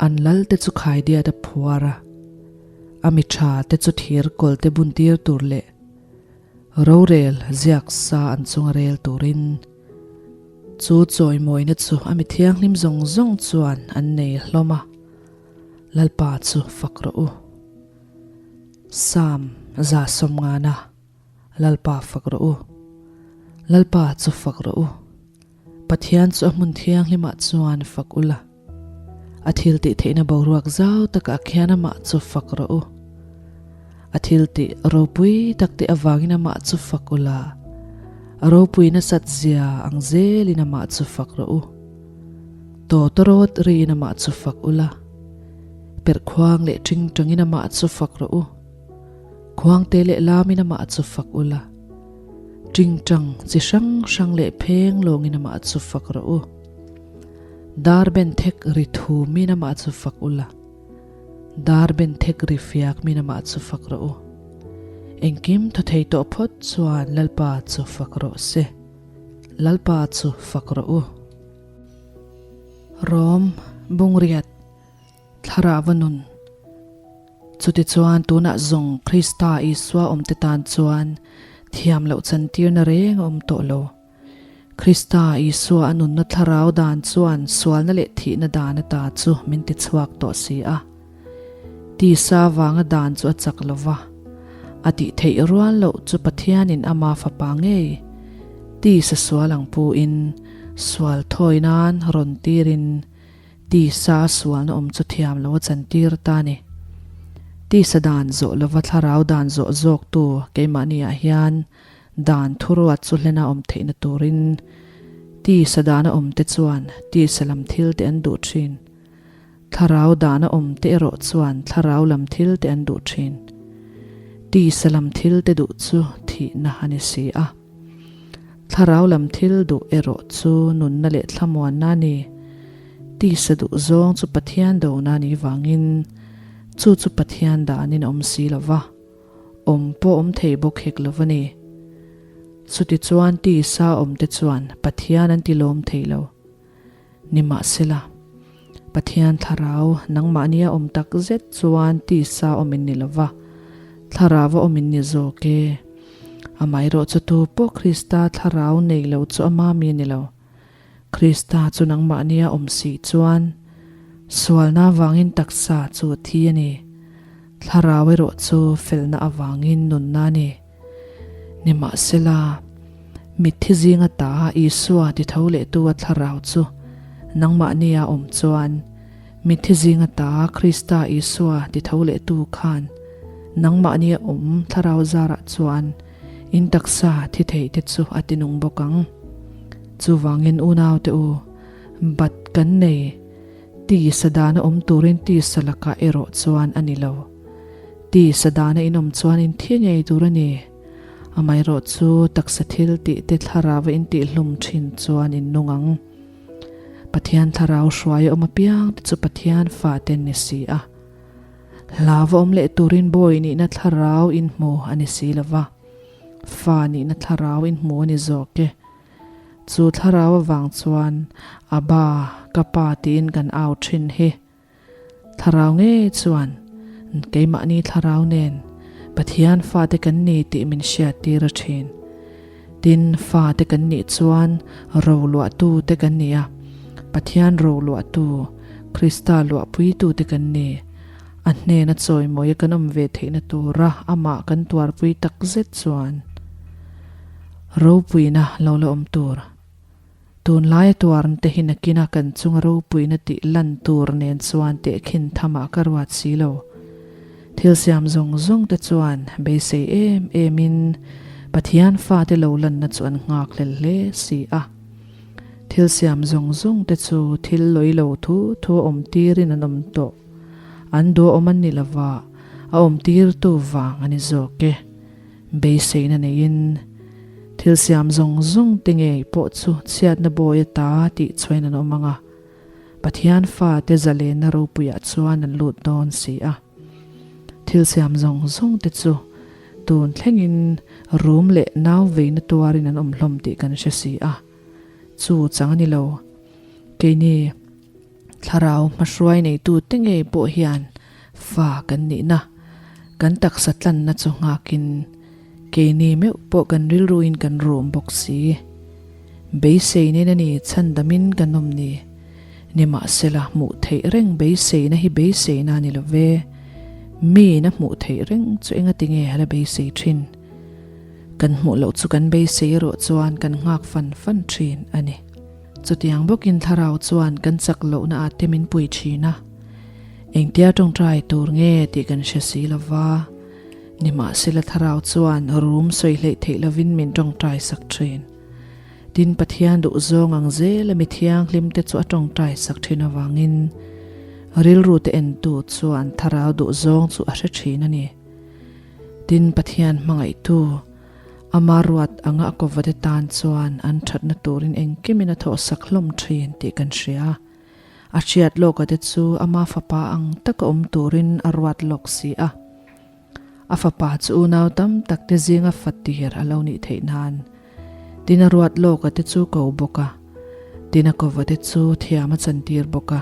an lal te chu khaidiat a phuar a, a mi tha te chu thir kawl te bun tir tur leh rorel ziak sa an chunga rel turin chu chawimawina chu a mi thianghlim zawng zawng chuan an nei hlawm a, Lalpa chu fak rawh u. Psalm 150 Lalpa fak rawh u. Lalpa chu fak rawh u. Pathian chu a hmun thianghlimah chuan fak ula. A thil tih theihna boruak zau takah khian amah chu fak rawh u. A thil tih ropui tak te avangin amah chu fak ula. A ropui nasat zia ang zelin amah chu fak rawh u. Tawtawrawt riin amah chu fak ula. Perhkhuang leh ṭingṭangin amah chu fak rawh u. Khuangte leh lamin amah chu fak ula. Ṭingṭang chi hrang hrang leh pheng lawngin amah chu fak rawh u. Dar ben thek ri thumin amah chu fak ula. Dar ben thek ri fiakmin amah chu fak rawh u. Engkim thaw thei tawh phawt chuan Lalpa chu fak rawh se. Lalpa chu fak rawh u. Rom, Bungriat, Thlarau nun. Chutichuan tunah zawng Krista Isua awmte tan chuan thiam loh chantirna reng a awm tawh lo. Krista Isua a nunna thlarau dan chuan sualna leh thihna dan ata chu min ti chhuak tawh si a. Tisa vanga dan chu a chak lo va, a tih theih rual loh chu Pathianin ama fapa ngei tisa sual ang puin sual thawi nan rawn tirin tisa a sualna awm chu thiam lo a chantir ta a ni. Tisa dan zawh lova thlarau dan zawh zawktu keimahniah hian Dan thuruat chu hlena awm theihna turin tisa dana awmte chuan tisa lam thil te an duh thin. Thlarau dana awmte erawh chuan thlarau lam thil te an duh thin. Tisa lam thil te duh chu thihna a ni si a. Thlarau lam thil duh erawh chu nunna leh thlamuanna a ni. Tisa duh zawng chu Pathian dona a nih vangin chu chu Pathian danin a awm si lo va. Awm pawh awm thei bawk hek lo va ni. Chutichuan tisa awmte chuan Pathian an ti lawm thei lo. Nimahsela, Pathian thlarau nangmahnia awm tak zet chuan tisa awm in ni lo va, thlarau a awm in ni zawk e. Amaherawhchu tu pawh Krista thlarau nei lo chu ama mi a ni lo. Krista chu nangmahnia awm si chuan sualna avangin taksa chu a thi a ni. Thlarau erawh chu felna avangin nunna a ni. Nimahsela, mitthi zinga ta Isua ti tho lehtu a thlarau chu nangmahnia awm chuan, mitthi zinga ta Krista Isua ti tho lehtu khan nangmahnia awm thlarau zarah chuan In taksa thi theih te chu a ti nung bawk ang. Chuvangin unaute u, bat kan nei, tisa dana awm turin tisa lakah erawh chuan a ni lo. Tisa dana in awm chuan in thi ngei tur a ni. Amaherawh chu taksa thil tih te thlarau a in tihhlum thin chuan in nung ang. Pathian thlarau hruai a awm apiang te chu Pathian fate an ni si a. Hlava awm leh turin bawi nihna thlarau inhmu a ni si lo va, fa nihna thlarau inhmu a ni zawk e. Chu thlarau avang chuan Abba, ka pa tiin kan au thin hi. Thlarau ngei chuan keimahni thlarau nen Pathian fate kan ni tih min hriattir a thin. Tin, fate kan nih chuan roluahtu te kan ni a, Pathian roluahtu, Krista luahpuitu te kan ni. A hnena chawimawia kan awm ve theihna tura amah kan tuarpui tak zet chuan ropuina lo la awm tur. Tunlaia tuarn te hi nakina kan chunga ropuina tih lan tur nen chuan tehkhin thamah ka ruat si lo. Thil siam zawng zawng te chuan beisei em emin Pathian fate lo lanna chu an nghak hlel hle si a. Thil siam zawng zawng te chu thil lawi lo thu thu a awm tirin an awm tawh. An duh awm an ni lova, a awm tirtu vang a ni zawk e. Beiseina neiin thil siam zawng zawng te ngei pawh chu chhiatna bawi ata tih chhuain an awm ang a, Pathian fate zalenna ropuiah chuan an lut dawn si a. Thil siam zawng zawng te chu tun thlengin rum leh nau veina tuarin an awm hlawm tih kan hre si a. Chu chang a ni lo. Keini Thlarau hmahruai neitute ngei pawh hian fa kan nihna, kan taksa tlanna chu nghakin keini meuh pawh kan rilruin kan rum bawk si. Beiseinin a ni chhandamin kan awm ni. Nimahsela hmuh theih reng beiseina hi beiseina a ni lo ve. Miin a hmuh theih reng chu engatinge a la beisei thin? Kan hmuh loh chu kan beisei erawh chuan kan nghak fan fan thin a ni. Chutiang bawkin thlarau chuan kan chak lohna ah te min pui thin a, engtia tawngtai tur nge tih kan hre si lo va, nimahsela thlarau chuan rum sawi hleih theih lovin min tawngtai sak thin. Tin, Pathian duhzawng ang zela mi thianghlim te chu a tawngtai sak thin avangin rilru te entu chuan thlarau duhzawng chu a hre thin a ni. Tin, Pathian hmangaihtu. Ama ruat anga a kawvate tan chuan an thatna turin engkimin a thawhsak hlawm thin tih kan hria. A hriat lawka te chu ama fapa ang taka awm turin a ruat lawk si a. A fapa chu unau tam tak te zinga fatir a lo nih theih nan. Tin a ruat lawka te chu ko bawk a. Tin a kawvate chu thiam a chantir bawk a.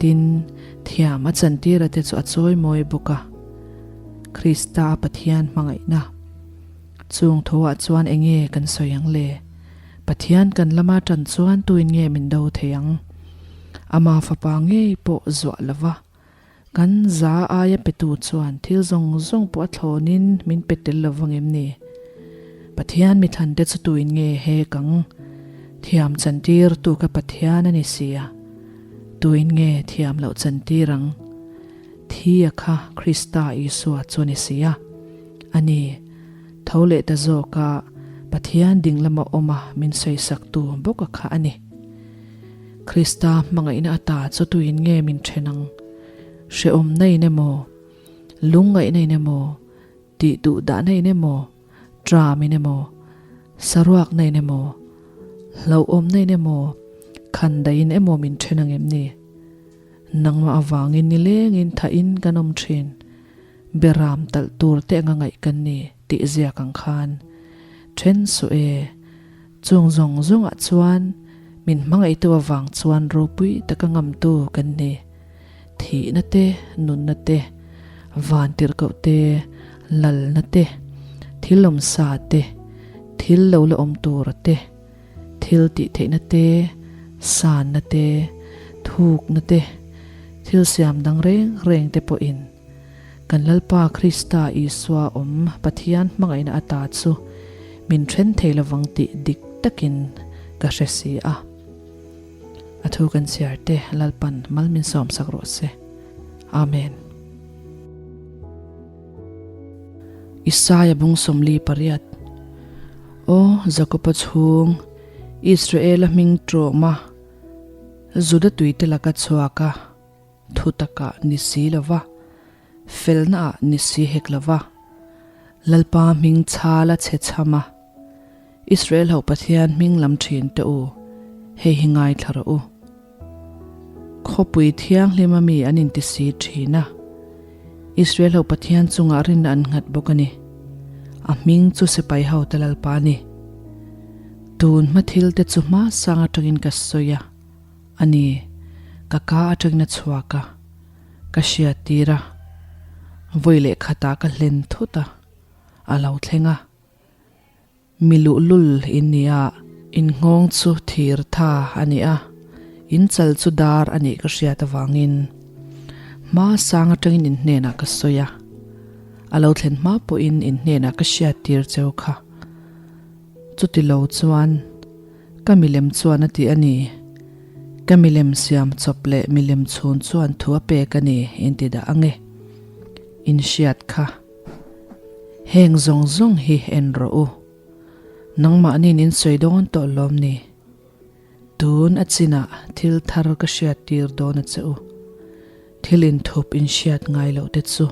Tin, thiam a chantira te chu a chawimawi bawk a. Krista a Pathian hmangaihna. Chung thuah chuan enge kan sawi ang le? Pathian kan lama ṭan chuan tuin nge min do thei ang? Ama fapa ngei pawh zuah lova kan za aia petu chuan thil zawng zawng pawh a thlawnin min pe tel lo vang em ni? Pathian mithlante chu tuin nge he kang thiam chantir tu ka Pathian a ni si a, tuin nge thiam loh chantir ang? Thi a kha Krista Isua chu a ni si a, a ni. Tho leh ta zawk a, Pathian ding lama awm a min sawisaktu bawk a kha a ni. Krista hmangaihna ata chu tuin nge min then ang? Hrehawmna in emaw, lungngaihna in emaw, tih duh dahna in emaw, tram in emaw, saruakna in emaw, hlauhawmna in emaw, khandaih in emaw min then ang em ni? Nangmah avangin nilengin thahin kan awm thin. Beram talh tur te anga ngaih kan ni tih ziak ang khan then suh e. Chung zawng zawngah chuan min hmangaihtu avang chuan ropui taka ngamtu kan ni. Thihna te, nunna te, vantirhkoh te, lalna te, thil awmsa te, thil lo la awm tura te, thil tih theihna te, sanna te, thukna te, thil siam dang reng reng te pawhin Kan Lalpa Krista Isua awm Pathian hmangaihna ata chu min then thei lovang tih dik takin ka hre si a. A thu kan chhiar te Lalpan mal min sawmsak rawh se. Amen. Isaia bung 48 Aw Jakoba chhung, Israela hming tawma Juda tuite laka chhuak a, Thu takah ni si lo va, felnaah ni si hek lo va, Lalpa hming chhal a chhe chham a, Israel ho Pathian hming lam thin teh u, hei hi ngaithla rawh u. Khawpui thianghlim a mi an inti si thin a, Israel ho Pathian chungah rinna an nghat bawk a ni. A hming chu sipai hote Lalpa a ni. Tun hma thil te chu hma sang atangin ka sawi a. A ni, ka ka atangin a chhuak a, ka hriat tir a, vawi leh khatah ka hlen thut a, a lo thleng a. Mi luhlul in ni a, in nghawng chu thir tha a ni a, in chal chu dar a nih ka hriat avangin hma sang atangin in hnenah ka sawi a, a lo thlen hma pawhin in hnenah ka hriat tir cheu kha. Chuti lo chuan ka milem chuan a ti a ni. Ka milem siam chawp leh milem chhun chuan thu a pek a ni inti dah ang e. In hriat kha. Heng zawng zawng hi en rawh u. Nangmahniin in sawi dawn tawh lawm ni. Tun a chinah thil thar ka hriat tir dawn a che u. Thil inthup in hriat ngai loh te chu.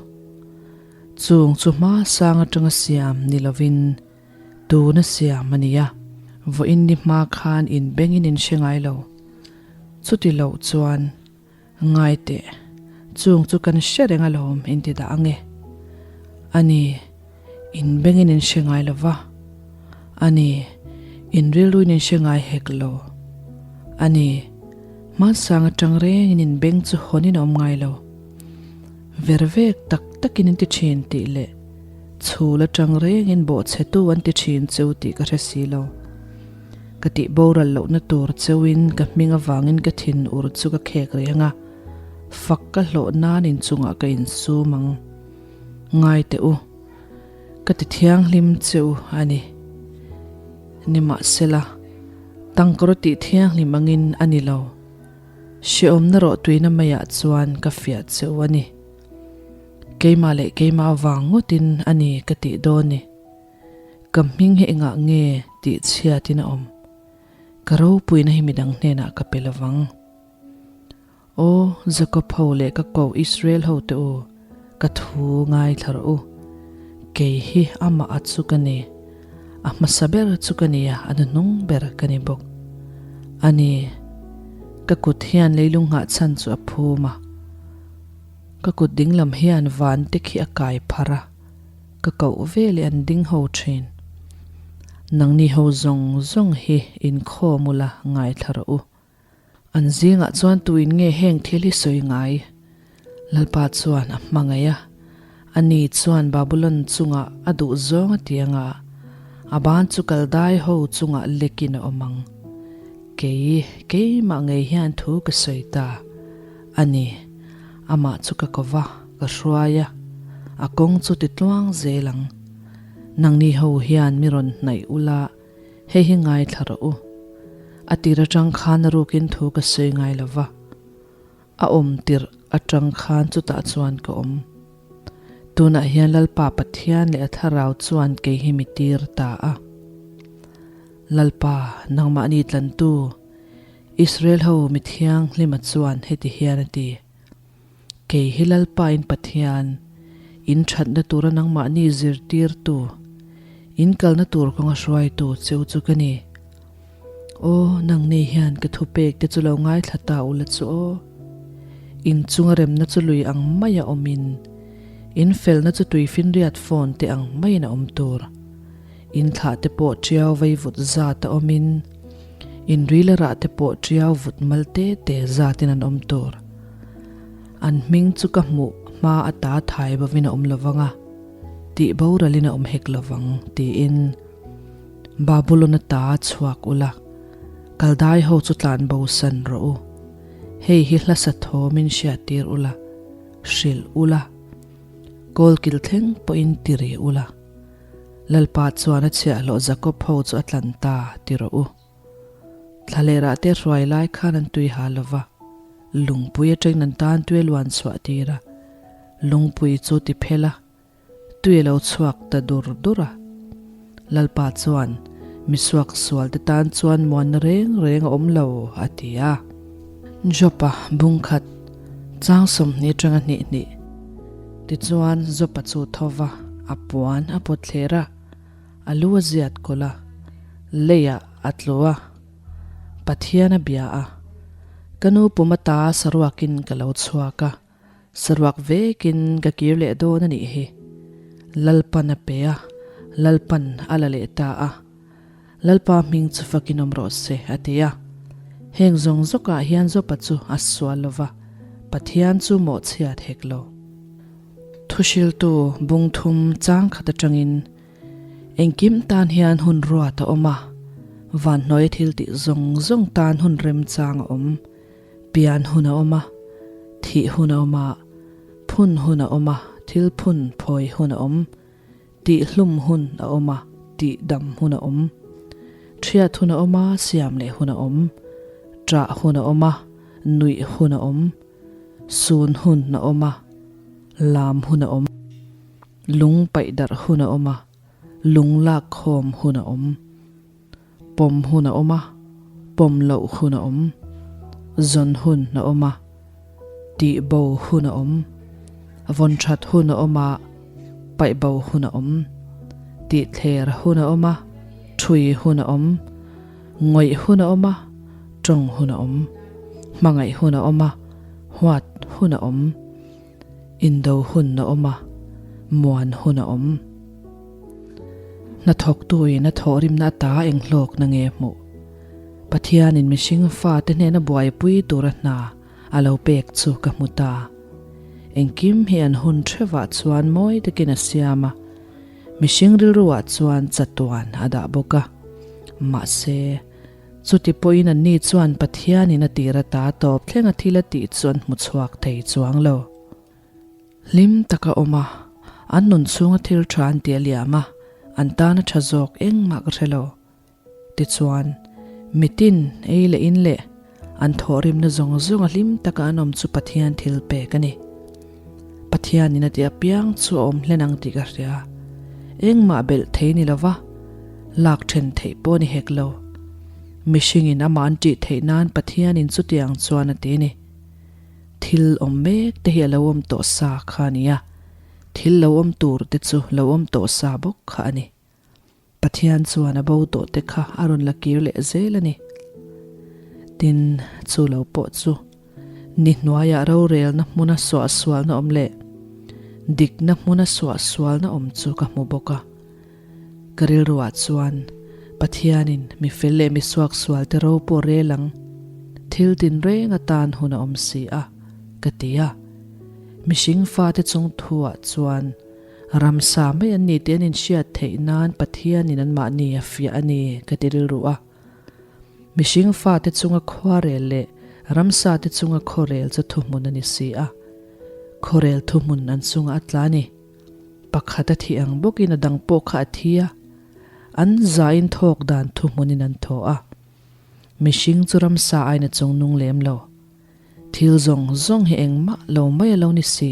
Chung chu hma sang atanga siam ni lovin Tuna siam a nia, vawiin ni hma khan in bengin in hre ngai lo. Chuti loh chuan, Ngai teh, chung chu kan hre reng alawm in ti dah ang e. A ni, in bengin in hre ngai lo va. A ni, in rilruin in hre ngai hek lo. A ni, hmansang atang rengin in beng chu hawnin a awm ngai lo. Vervek tak takin in ti thin tih leh chhul atang rengin bawhchhetu an ti thin cheu tih ka hre si lo. Ka tih boral lohna tur cheuin ka hming avangin ka thin ur chu ka khek reng a, fak ka hlawh nan inchungah ka insum ang. Ngai teh u, ka ti thianghlim cheu a ni. Nimahsela, tangkawr tih thianghlim angin a ni lo. Hrehawmna rawh tuina maiah chuan ka fiah cheu a ni. Keimah leh keimah avang ngawtin a ni ka tih dawn ni. Ka hming hi engah nge tih chhiatin a awm? Ka ropuina hi midang hnenah ka pe lovang. Aw, Jakob ho leh ka koh Israel ho te u, ka thu ngaithla rawh u. Kei hi amah a chu ka ni. A hmasa ber chu ka ni a, a hnuhnung ber ka ni bawk. A ni, ka kut hian leilung nghahchhan chu a phum a. Ka kut dinglam hian van te khi a kai pharh a, ka koh ve leh an ding ho thin. Nangni ho zawng zawng hi inkhawm ula ngaithla rawh u. An zingah chuan tuin nge heng thil hi sawi ngai? Lalpa chuan a hmangaih a, ani chuan Babulon chungah a duh zawng a ti anga. A ban chu kaldai ho chungah lekin a awm ang. Kei, keimah ngei hian thu ka sawi ta a ni. Amah chu ka ko va, ka hruai a, a kawng chu ti tluang zel ang. Nangni ho hian mi rawn hnaih ula, hei hi ngaithla rawh u. A tir atang khan a rukin thu ka sawi ngai lo va. A awm tirh atang khan chutah chuan ka awm. Tunah hian Lalpa Pathian leh a Thlarau chuan kei hi mi tir ta a. Lalpa, nangmahni tlantu, Israel ho mi thianghlima chuan heti hian a ti, Kei hi Lalpa in Pathian, in thatna tura nangmahni zirtirtu, in kalna tur kawnga hruaitu cheu chu ka ni. Aw, nangni hian ka thupek te chu lo ngaithla ta ula chu aw. In chunga remna chu lui ang maia awmin, in felna chu tuifinriat phone te ang maiin a awm tur. In thlah te pawh tiau vaivut zat a awmin, in rila rah te pawh tiau vut mal te te zatin an awm tur. An hming chu ka hmuh hma ata thai bovin a awm lovang a, tih boralin a awm hek lovang, tiin. Babulon ata chhuak ula, Kaldai ho chu tlan bo san rawh u. Hei hi hlasa thawmin hriattir ula, hrilh ula, kawlkil thleng pawhin ti ri ula. Lalpa chuan a chhiahhlawh Jakob ho chu a tlan ta ti rawh u. Thlalerah te hruai lai khan an tui ha lova, lungpui atangin an tan tui a luan chhuah tir a, lungpui chu ti phel a, Tui a lo chhuak ta dur dur a. Lalpa chuan, Misuak sualte tan chuan muanna reng reng a awm lo, a ti a. Jopa bungkhat chang 20 atanga hnih hnih. Tichuan Jopa chu tho va, a puan a pawt thler a, a lu a ziat kawlh a, leiah a tlu a. Pathian a bia a, Ka nu pum ata saruakin ka lo chhuak a. Saruak vekin ka kir leh dawn a nih hi. Lalpan a pe a, Lalpan a la leh ta a. Lalpa hming chu fakin awm rawh se, a ti a. Heng zawng zawkah hian Jopa chu a sual lo va, Pathian chu mawhchhiat hek lo. Thuhriltu bungthum chang khat atangin Engkim tan hian hun ruat a awm a, vanhnuaia thil tih zawng zawng tan hun remchang a awm. Pian hun a awm a, thih hun a awm a, phun hun a awm a, thil phun phawi hun a awm, tih hlum hun a awm a, tih dam hun a awm, thiat hun a awm a, siam leh hun a awm, ṭah hun a awm a, nuih hun a awm, sun hun a awm a, lam hun a awm, lung paih darh hun a awm a, lung lak khawm hun a awm. Pawm hun a awm a, pawm loh hun a awm. Zawn hun a awm a, tih bo hun a awm. Vawn that hun a awm a, paih bo hun a awm. Tih thler hun a awm a, thui hun a awm. Ngawih hun a awm a, tawng hun a awm. Hmangaih hun a awm a, huat hun a awm. Indo hun a awm a, muan hun a awm. Hnathawktuin a thawhrimna ata enghlawkna nge hmuh? Pathianin mihring fate hnena buaipui tura hna a lo pek chu ka hmu ta. Engkim hi an hun thevah chuan mawi takin a siam a, mihring rilruah chuan chatuan a dah bawk a. Mahse, Chuti pawhin anni chuan Pathianin a tir ata tawp thleng a thil a tih chu an hmu chhuak thei chuang lo. Hlim taka awm a, an nun chhunga thil tha an ti a liam a, an tan a tha zawk engmah ka hre lo. Tichuan, mitin ei leh in leh an thawhrimna zawng zawng a hlim taka an awm chu Pathian thil pek a ni. Pathianin a ti apiang chu a awm hlen ang tih ka hria. Engmah belh thei ni lova, lak then theih pawh ni hek lo. Mihringin amah an tih theih nan Pathianin chutiang chuan a ti a ni. Thil awm mek te hi a lo awm tawh sa kha a ni a, thil lo awm tur te chu lo awm tawh sa bawk kha a ni. Pathian chuan a bo tawh te kha a rawn la kir leh zel a ni. Tin, chu lo pawh chu ni hnuaiah rorelna hmuna suahsualna awm leh dikna hmuna suahsualna awm chu ka hmu bawk a. Ka rilruah chuan Pathianin mi fel leh mi suaksual te ro pawh rel ang, thil tinreng atan hun a awm si a, ka ti a. Mihring fate chung thuah chuan. Ramsa mai an ni tih an inhriat theih nan Pathianin anmahni a fiah a ni ka ti rilru a. Mihring fate chunga khuarel leh ramsa te chunga khawrel chu thuhmun a ni si a. Khawrel thuhmun an chunga a tla a ni. Pakhat a thih ang bawkin a dang pawh kha a thi a. An zain thawk dan thuhmunin an thaw a. Mihring chu ramsa aiin a chungnung lem lo. Thil zawng zawng hi engmah lo mai a lo ni si.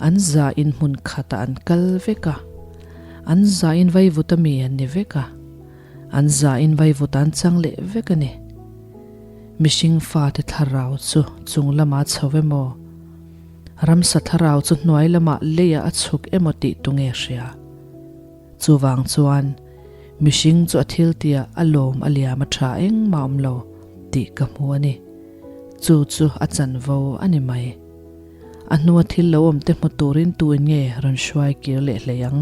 An zain hmun khatah an kal vek a, an zain vaivut a mi an ni vek a, an zain vaivut an chang leh vek a ni. Mihring fate thlarau chu chung lamah a chho emaw, ramsa thlarau chu hnuai lamah leiah a chhuk emaw tih tu nge hria? Chuvang chuan mihring chu a thil tihah a lawm a liam a tha engmah awm lo tih ka hmu a ni. Chu chu a chanvo a ni mai. A hnua thil lo awm te hmu turin tu in nge rawn hruai kir leh hlei ang?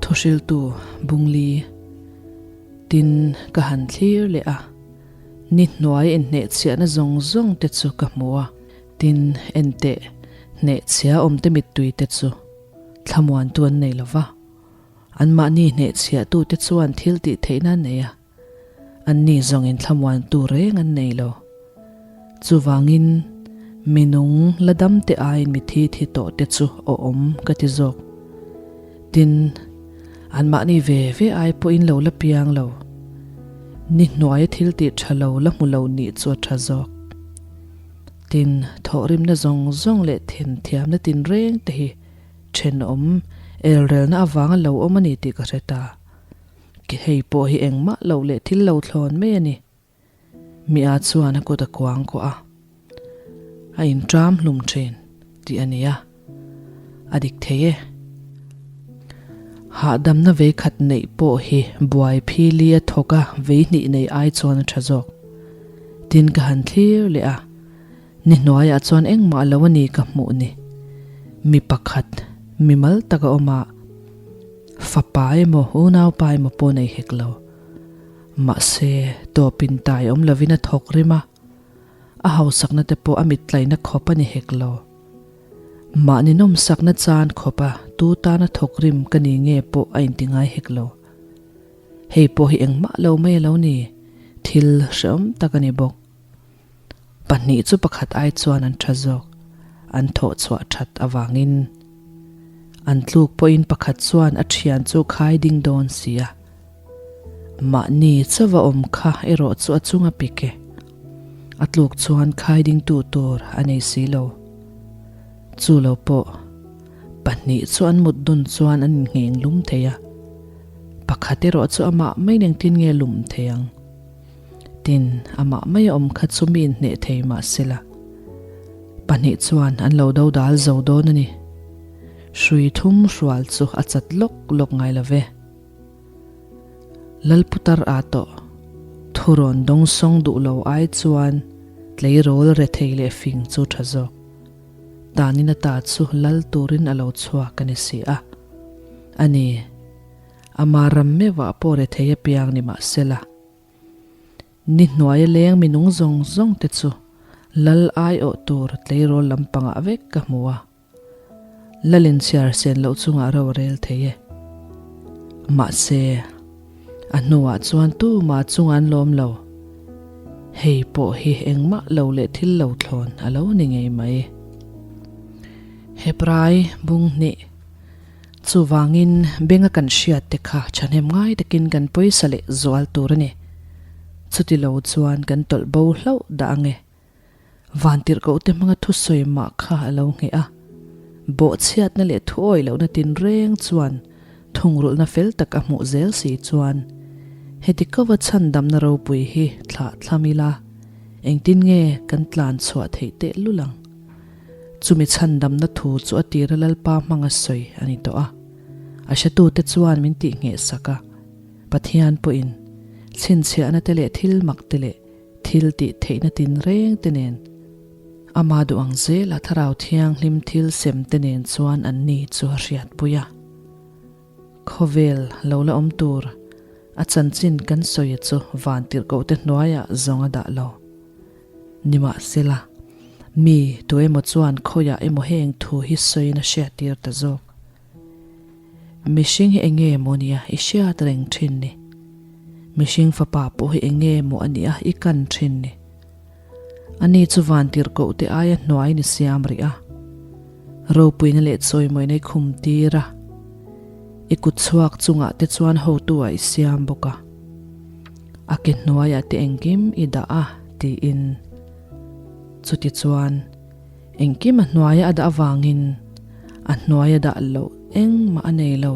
Thuhriltu Bungli Tin ka han thlir leh a, ni hnuai inhnehchhiahna zawng zawng te chu ka hmu a, tin enteh hnehchhia awm te mittui te chu Thlamuantu an nei lo va, anmahni hnehchhiahtute chuan thil tih theihna an nei a, anni zawngin thlamuantu reng an nei lo. Chuvangin, mi nung la damte aiin mi thi thi tawhte chu awm ka ti zawk. Tin, anmahni ve ve ai pawhin lo la piang lo. Ni hnuaia thil tih tha lo la hmu lo nih chu a tha zawk. Tin, thawhrimna zawng zawng leh thenthiamna tinreng te hi thenawm elrelna avanga lo awm a ni tih ka hre ta. Ke hei pawh hi engmah loh leh thil lo thlawn mai a ni. Mia chuan a kut a kuang kuah a, a inṭam hlum ṭhin tih a ni a. A dik thei e. Hahdamna vei khat neih pawh hi buai phili a thawk a vei hnih nei ai chuan a tha zawk. Tin ka han thlir leh a, ni hnuaiah chuan engmah lo a ni ka hmuh ni. Mi pakhat, mi mal tak a awm a, fapa emaw unaupa emaw pawh nei hek lo. Mahse, tawpin tai awm lovin a thawk rim a, a hausakna te pawh a mittlaina khawp a ni hek lo. Mahni nawmsakna chan khawpa tu tana thawk rim ka ni nge pawh a inti ngai hek lo. Hei pawh hi engmah lo mai a lo ni, thil hrehawm tak a ni bawk. Pahnih chu pakhat ai chuan an tha zawk, an thawh chhuah that avangin. An tluk pawhin pakhat chuan a thian chu khai ding dawn si a. Mahni chauva awm kha erawh chu a chung a pik e. A tluk chuan khai dingtu tur a nei si lo. Chu lo pawh, pahnih chu an mut dun chuan an inngheng lum thei a. Pakhat erawh chu amah mai engtin nge lum thei ang? Tin, amah mai a awm kha chu mi inhneh thei mah sela. Pahnih chuan an lo do dal zo dawn a ni. Hrui thum hrual chu a chat lawk lawk ngai lo ve. Lalputar a tawh. Thurawn dawngsawng duh lo ai chuan tleirawl rethei leh fing chu tha zawk. Tanin a ta chu lal turin a lo chhuak a ni si a. A ni, ama ram meuhah pawh rethei apiang ni mah sela. Ni hnuaia leng minung zawng zawng te chu lal aiawh tur tleirawl lampangah vek ka hmu a. Lalin chhiar sen loh chungah ro a rel thei e. Mahse, a hnuah chuan tumah chunga an lawm lo. Hei pawh hi engmah lo leh thil lo thlawn a lo ni ngei mai. Hebrai bung hnih Chuvangin benga kan hriat te kha thahnem ngai takin kan pawisa leh zual tur a ni. Chuti lo chuan kan tawlh bo hlauh dah ang e. Vantirhkohte hmanga thusawi mah kha a lo ngheh a. Bawhchhiatna leh thuawi lohna tinreng chuan thungrulhna fel tak a hmuh zel si chuan heti kova chhandamna ropui hi thlah thlam ila engtin nge kan tlan chhuah theih teh lul ang? Chumi chhandamna thu chu a tira Lalpa hmanga sawi a ni tawh a. A hretute chuan min tihngheh sak a, Pathian pawhin chhinchhiahna te leh thil mak te leh Thil tih theihna tinreng te nen, ama duh ang zela Thlarau Thianghlim thil sem te nen chuan an ni chu a hriatpui a. Khawvel lo la awm tur a chanchin kan sawi chu vantirhkoh te hnuaiah zawng a dah lo. Nimahsela, Mi tu emaw chuan khawiah emaw heng thu hi sawiin a hriattir ta zawk. Mihring hi eng nge maw nia i hriat reng thin ni? Mihring fapa pawh hi eng nge maw a nia i kan thin ni? Ani chu vantirhkoh te aia hnuai ni siam rih a, ropuina leh chawimawina i khum tir a, i kut chhuak chungah te chuan hotu ah i siam bawk a, a ke hnuaiah te engkim i dah a tiin. Chutichuan, engkim a hnuaia a dah avangin a hnuaia dah loh engmah a nei lo.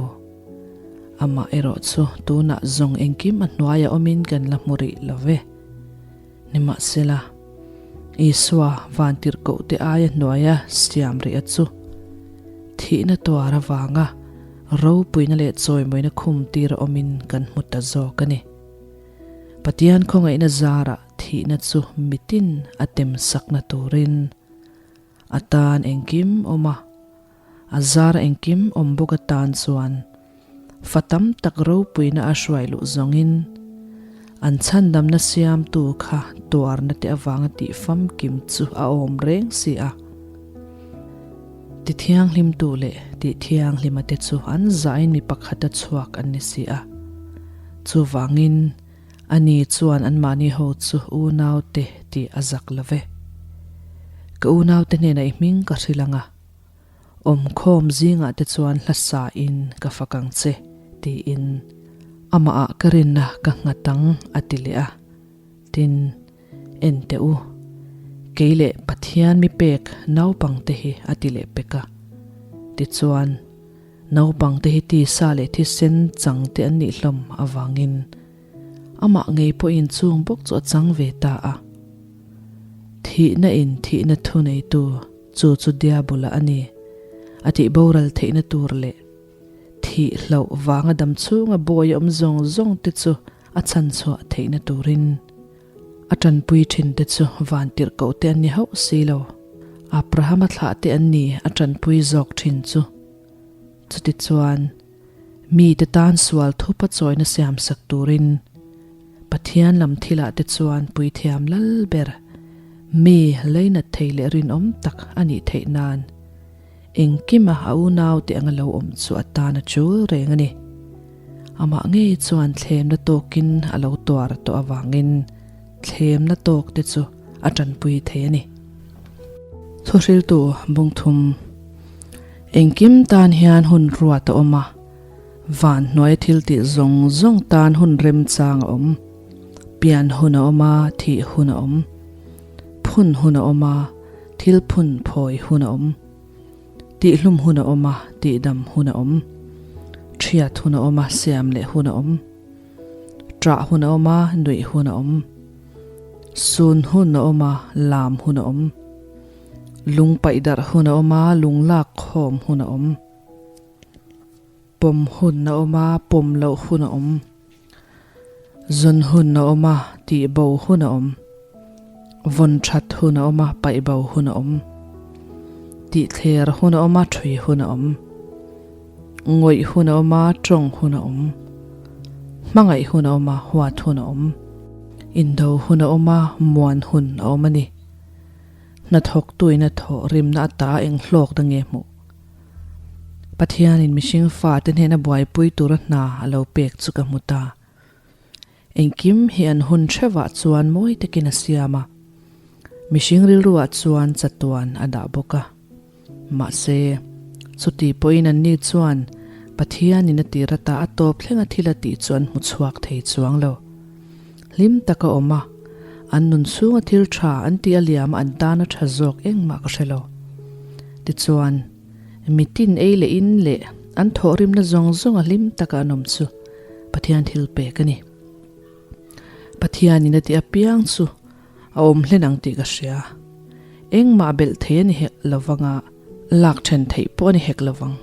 Amah erawh chu tunah zawng engkim a hnuaia awmin kan la hmu rih lo ve. Nimahsela, Isua vantirhkohte aia hnuaia siam rih a chu thihna tuar avanga ropuina leh chawimawina khum tir a awmin kan hmu ta zawk a ni. Pathian khawngaihna zarah thihna chu mitin a temsakna turin a tan engkim awm a, A zar engkim awm bawk atan chuan fa tam tak ropuina a hruai luh zawngin an chhandamna siamtu kha tuarna te avanga tih famkim chu a awm reng si a. Ti thianghlimtu leh tih thianghlima te chu an zahin mi pakhata chhuak an ni si a. Chuvangin ani chuan anmahni ho chu unaute tih a zak lo ve. Ka unaute hnenah i hming ka hrilh ang a. Awmkhawm zingah te chuan hla sa in ka fak ang che tiin amah ah ka rinna ka nghat ang a ti leh a. Tin, en teh u, kei leh Pathian mi pek naupang te hi a ti leh pek a. Tichuan, naupang te hi tisa leh thisen chang te an nih hlawm avangin amah ngei pawhin chung bawk chu a chang ve ta a. Thihna in thihna thuneitu. Chu chu Diabola a ni. A tih boral theihna tur leh thih hlauh vanga dam chhunga bawi a awm zawng zawng te chu a chhan chhuah theihna turin a tanpui thin te chu vantirhkoh te an ni hauh si lo. Abrahama thlah te an ni a tanpui zawk thin chu. Chutichuan mite tan sual thupa chawina siamsak turin Pathian lam thilah te chuan puithiam lal ber, mi leinat thei leh rinawm tak a nih theih nan engkima a unaute anga lo awm chu a tan a chul reng a ni. Amah ngei chuan thlemna tawkin a lo tuar tawh avangin thlemna tawk te chu a tanpui thei a ni. Thuhriltu bungthum Engkim tan hian hun ruat a awm a. Van hnuaia thil tih zawng zawng tan hun remchang a awm. Pian hun a awm a, thih hun a awm. Phun hun a awm a, thil phun phawi hun a awm. Tihhlum hun a awm a, tihdam hun a awm. Thiat hun a awm a, siam leh hun a awm. Ṭah hun a awm a, nuih hun a awm. Sun hun a awm a, lam hun a awm. Lung paih darh hun a awm a, lung lak khawm hun a awm. Pawm hun a awm a, pawm loh hun a awm. Zawn hun a awm a, tih bo hun a awm. Vawn that hun a awm a, paih bo hun a awm. Tih thler hun a awm a, thui hun a awm. Ngawih hun a awm a, tawng hun a awm. Hmangaih hun a awm a, huat hun a awm. Indo hun a awm a, muan hun a awm a ni. Hnathawktuin a thawh rimna ata eng hlawk na nge hmuh? Pathianin mihring fate hnena buaipui tura hna a lo pek chu ka hmu ta. Engkim hi an hun hrevah chuan mawi takin a siam a, mihring rilruah chuan chatuan a dah bawk a. Mahse, chuti pawhin anni chuan Pathianin a tir ata a tawp thlenga thil a tih chu an hmu chhuak thei chuang lo. Hlim taka awm a, an nun chhunga thil tha an tih a liam a an tana tha zawk engmah ka hre lo. Tichuan, mitin ei leh in leh an thawhrimna zawng zawnga hlim taka an awm chu Pathian thil pek a ni. Pathianin a tih apiang chu a awm hlen ang tih ka hria. Engmah belh thei a ni hek lovanga lak then theih pawh a ni hek lovang.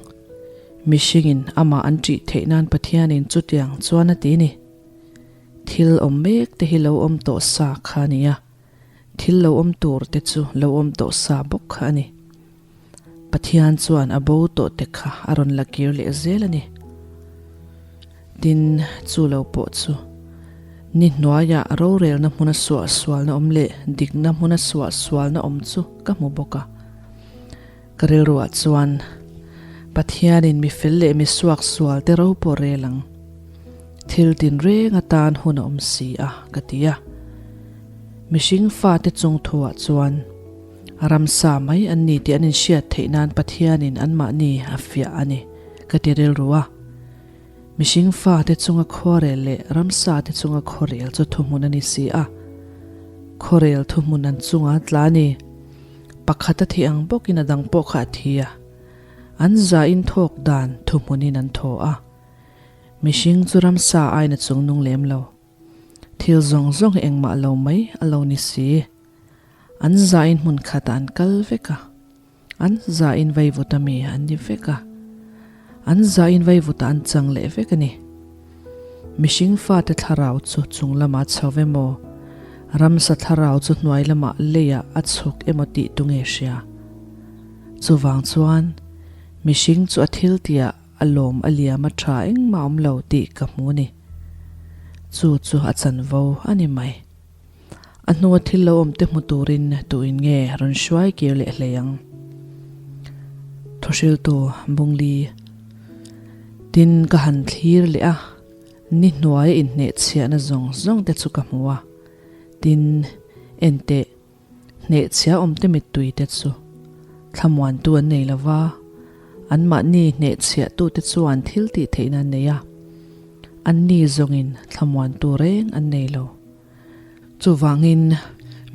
Mihringin amah an ṭih theih nan Pathianin chutiang chuan a ti a ni. Thil awm mek te hi lo awm tawh sa kha a ni a, thil lo awm tur te chu lo awm tawh sa bawk kha a ni. Pathian chuan a bo tawh te kha a rawn la kir leh zel a ni. Tin, chu lo pawh chu. Ni hnuaiah rorelna hmuna suahsualna awm leh dikna hmuna suahsualna awm chu ka hmu bawk a. Ka rilruah chuan, Pathianin mi fel leh mi suaksual te ro pawh rel ang. Thil tinreng atan hun a awm si a, ka ti a. Mihring fate chung thuah chuan ramsa mai an ni tih an inhriat theih nan Pathianin anmahni a fiah a ni, ka ti rilru a. Mihring fate chunga khuarel leh ramsa te chunga khuarel chu thuhmun a ni si a. Khuarel thuhmun an chunga tla a ni. Pakhat a thi ang bawkin a dang pawh kha a thi a. An zain thawk dan thuhmunin an thaw a. Mihring chu ramsa aiin a chungnung lem lo. Thil zawng zawng hi engmah lo mai a lo ni si. An zain hmun khatah an kal vek a. An zain vaivuta mi an ni vek a. An zain vaivuta an chang leh vek a ni. Mihring fate thlarau chu chung lamah chho emaw, ramsa thlarau chu hnuai lamah leiah a chhuk emaw tih tu nge hria? Chuvang chuan, mihring chu a thil tihah a lawm a liam a tha engmah awm lo tih ka hmu a ni. Chu chu a chanvo a ni mai. A hnua thil lo awm te hmu turin tuin nge rawn hruai kir leh hlei ang? Thuhriltu Bungli Tin ka han thlir leh a, ni hnuaia inhnehchhiahna zawng zawng te chu ka hmu a. Tin, enteh, hnehchhia awm te mittui te chu thlamuantu an nei lo va, anmahni hnehchhiahtute chuan thil tih theihna an nei a, anni zawngin thlamuantu reng an nei lo. Chuvangin,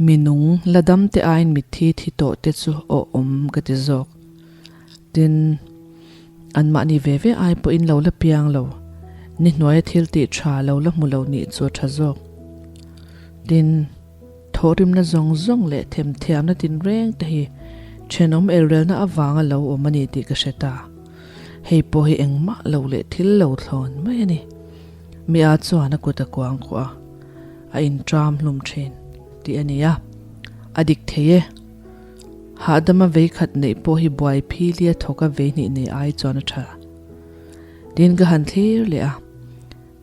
mi nung la dam te aiin mitthi thi tawh te chu aw awm ka ti zawk. Tin, anmahni ve ve ai pawhin lo la piang lo, ni hnuaia thil tih tha lo la hmu lo nih chu a tha zawk. Tin, thawhrimna zawng zawng leh themthiamna tinreng te hi thenawm elrelna avanga lo awm a ni tih ka hre ta. Hei pawh hi engmah lo leh thil lo thlawn mai a ni. Mi a chuan a kut a kuang kuah a, a inṭam hlum ṭhin tih a ni a, a dik thei e. Hahdama vei khat neih pawh hi buai phili a thawk a vei hnih nei ai chuan a ṭha. Tin ka han thlir leh a,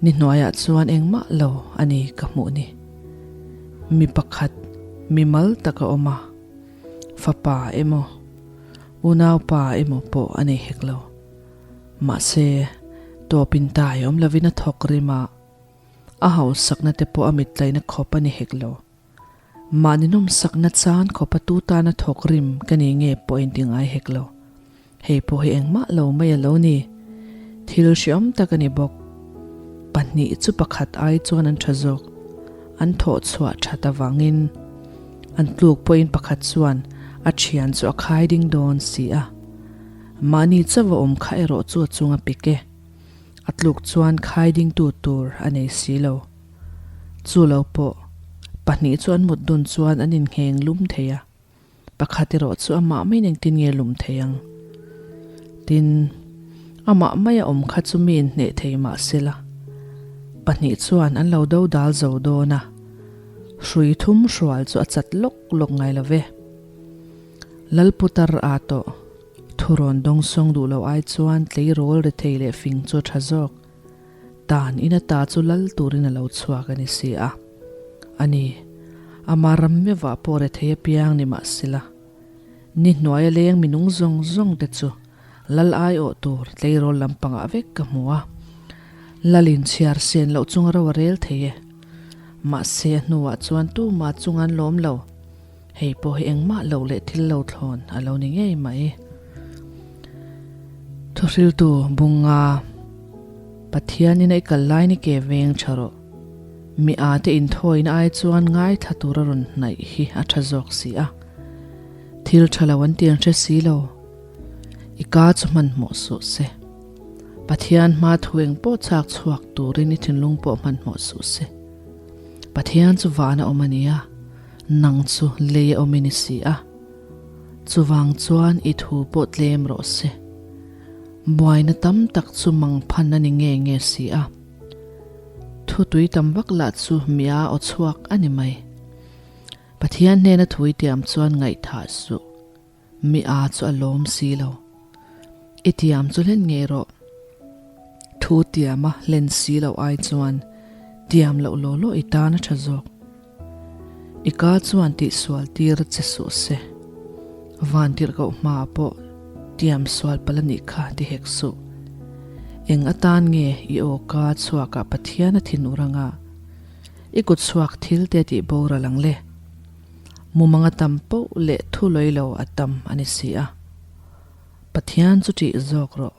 ni hnuaiah chuan engmah lo a ni ka hmuh ni. Mi pakhat, mi mal tak a awm a, fapa emaw, unaupa emaw pawh a nei hek lo. Mahse, tawpin tai awm lovin a thawk rim a, a hausakna te pawh a mittlaihna khawp a ni hek lo. Mahni nawmsakna chan khawpa tu tana thawk rim ka ni nge pawh inti ngai hek lo. Hei pawh hi engmah lo mai a lo ni. Thil hriawm tak a ni bawk. Pahnih chu pakhat ai chuan an tha zawk. An thawh chhuah that avangin an tluk pawhin pakhat chuan a thian chu a khai ding dawn si a. Mahni chauh a awm kha erawh chu a chung a pik e. A tluk chuan khai dingtu tur a nei si lo. Chu lo pawh, pahnih chu an mut dun chuan an inngheng lum thei a, pakhat erawh chu amah maiin engtin nge lum thei ang? Tin, amah maia awm kha chu mi inhneh thei mah sela, pahnih chuan an lo do dal zo dawn a, hrui thum hrual chu a chat lawk lawk ngai lo ve. Lalputar a tawh. Thurawn dawngsawng duh loh ai chuan tleirawl rethei leh fing chu a tha zawk. Tan in ata chu lal turin a lo chhuak a ni si a. A ni, ama ram meuhah pawh rethei apiang ni mah sela. Ni hnuaia leng minung zawng zawng te chu lal aiawh tur tleirawl lampangah vek ka hmu a. Lalin chhiar sen loh chunga ro a rel thei e. Mahse a hnuah chuan tumah chunga an lawm lo. Hei pawh hi engmah lo leh thil lo thlawn a lo ni ngei mai. Thuhriltu Bunga, Pathianin a i kal lai ni ke veng tha rawh. Mi a te inthawina ai chuan ngaithla tur a rawn hnaih hi a tha zawk si a. Thil tha lo an ti an hre si lo. I ka chu hmanhmawh suh se. Pathian hma thu eng pawh chak chhuak turin i thinlung pawh hmanhmawh suh se. Pathian chu van a awm a nia. Nang chu lei a awm i ni si a, chuvang chuan i thu pawh tlem rawh se. Buaina tam tak chu mangphan a ni nge nge si a. Thu tui tam vak lah chu mia aw chhuak a ni mai. Pathian hnena thu i tiam chuan ngaihthah suh. Mi a chu a lawm si lo. I tiam chu hlen ngei rawh. Thu tiama hlen si loh ai chuan. Tiam loh law law i tan a tha zawk. I ka chuan tihsual tir che suh se. Van tirhkoh hmaah pawh tiam sual palh a nih kha ti hek suh. Eng atan nge i aw ka chhuakah Pathian a thin ur anga i kut chhuak thil te tih boral ang le? Mumang a tam poh leh thu lawi lo a tam a ni si a. Pathian chu ṭih zawk rawh.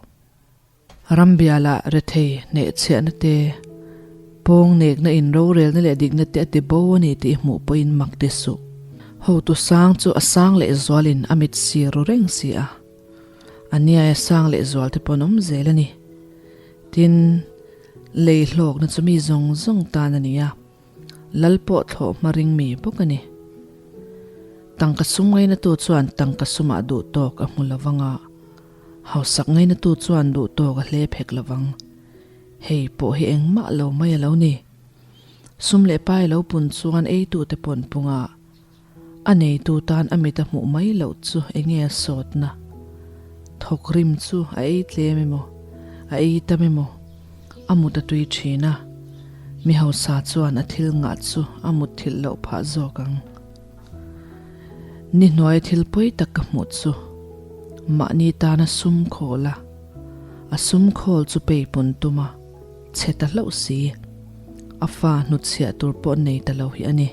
Rambialah rethei hnehchhiahna te, pawng nekna in rorelna leh dikna te a ti bo a ni tih hmuh pawhin mak ti suh. Hotu sang chu a sang leh zualin a mit sir ru reng si a, a niaia sang leh zual te pawh an awm zel a ni. Tin, lei hlawkna chu mi zawng zawng tan a ni a. Lal pawh thlawh hma ring mi bawk a ni. Tangka sum ngainatu chuan tangka sumah duh tawk a hmu lo vang a, hausak ngainatu chuan duh tawk a hle phek lo vang. Hei pawh hi engmah lo mai a lo ni. Sum leh pai lo pun chuan eitute pawn pung a, A neitu tan a mit a hmuh mai loh chu enge a sawtna? Thawk rim chu a ei tlem emaw, a ei tam emaw, a mut a tui thin a, mi hausa chuan a thil ngah chu a mut thilh loh phah zawk ang. Ni hnuai thil pawi tak ka hmuh chu mahni tana sum khawl a, a sum khawl chu peipun tum a, chhe ta hlauh si, a fa hnutchhiah tur pawh nei ta lo hi a ni.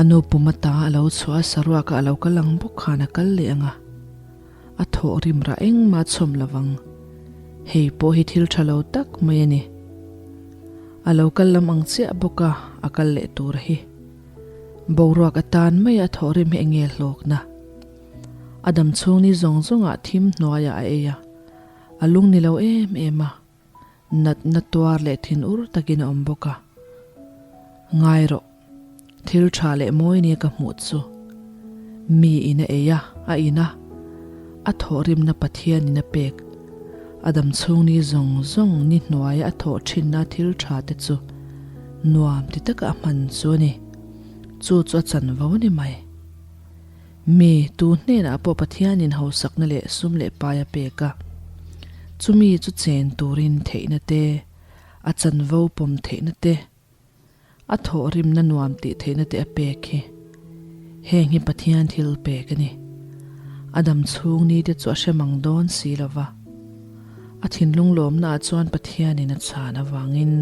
A nu pum ata a lo chhuah a, saruaka a lo kal ang bawk khan a kal leh ang a, a thawh rim rah engmah a chhawm lo vang. Hei pawh hi thil tha lo tak mai a ni. A lo kal lam ang chiah bawk a, a kal leh tur hi. Boruak atan maia a thawh rim hi enge hlawkna? A dam chhung ni zawng zawngah thim hnuaiah a ei a, a lung ni lo em em a. Natna tuar leh thinur takin a awm bawk a. Ngai rawh, thil tha leh mawi nia ka hmuh chu. Mi in a ei a, a in a, a thawhrimna Pathianin a pek. A dam chhung ni zawng zawng ni hnuaia a thawh thinna thil tha te chu nuam ti taka a hman chu a ni. Chu chu a chanvo a ni mai. Mi tu hnenah pawh Pathianin hausakna leh sum leh pai a pek a, chumi chu chen turin theihna te, a chanvo pawm theihna te, a thawhrimna nuam tih theihna te a pek hi. Heng hi Pathian thil pek a ni. A dam chhung ni te chu a hre mang dawn si lo va. A thinlung lawmnaah chuan Pathianin a chhan avangin.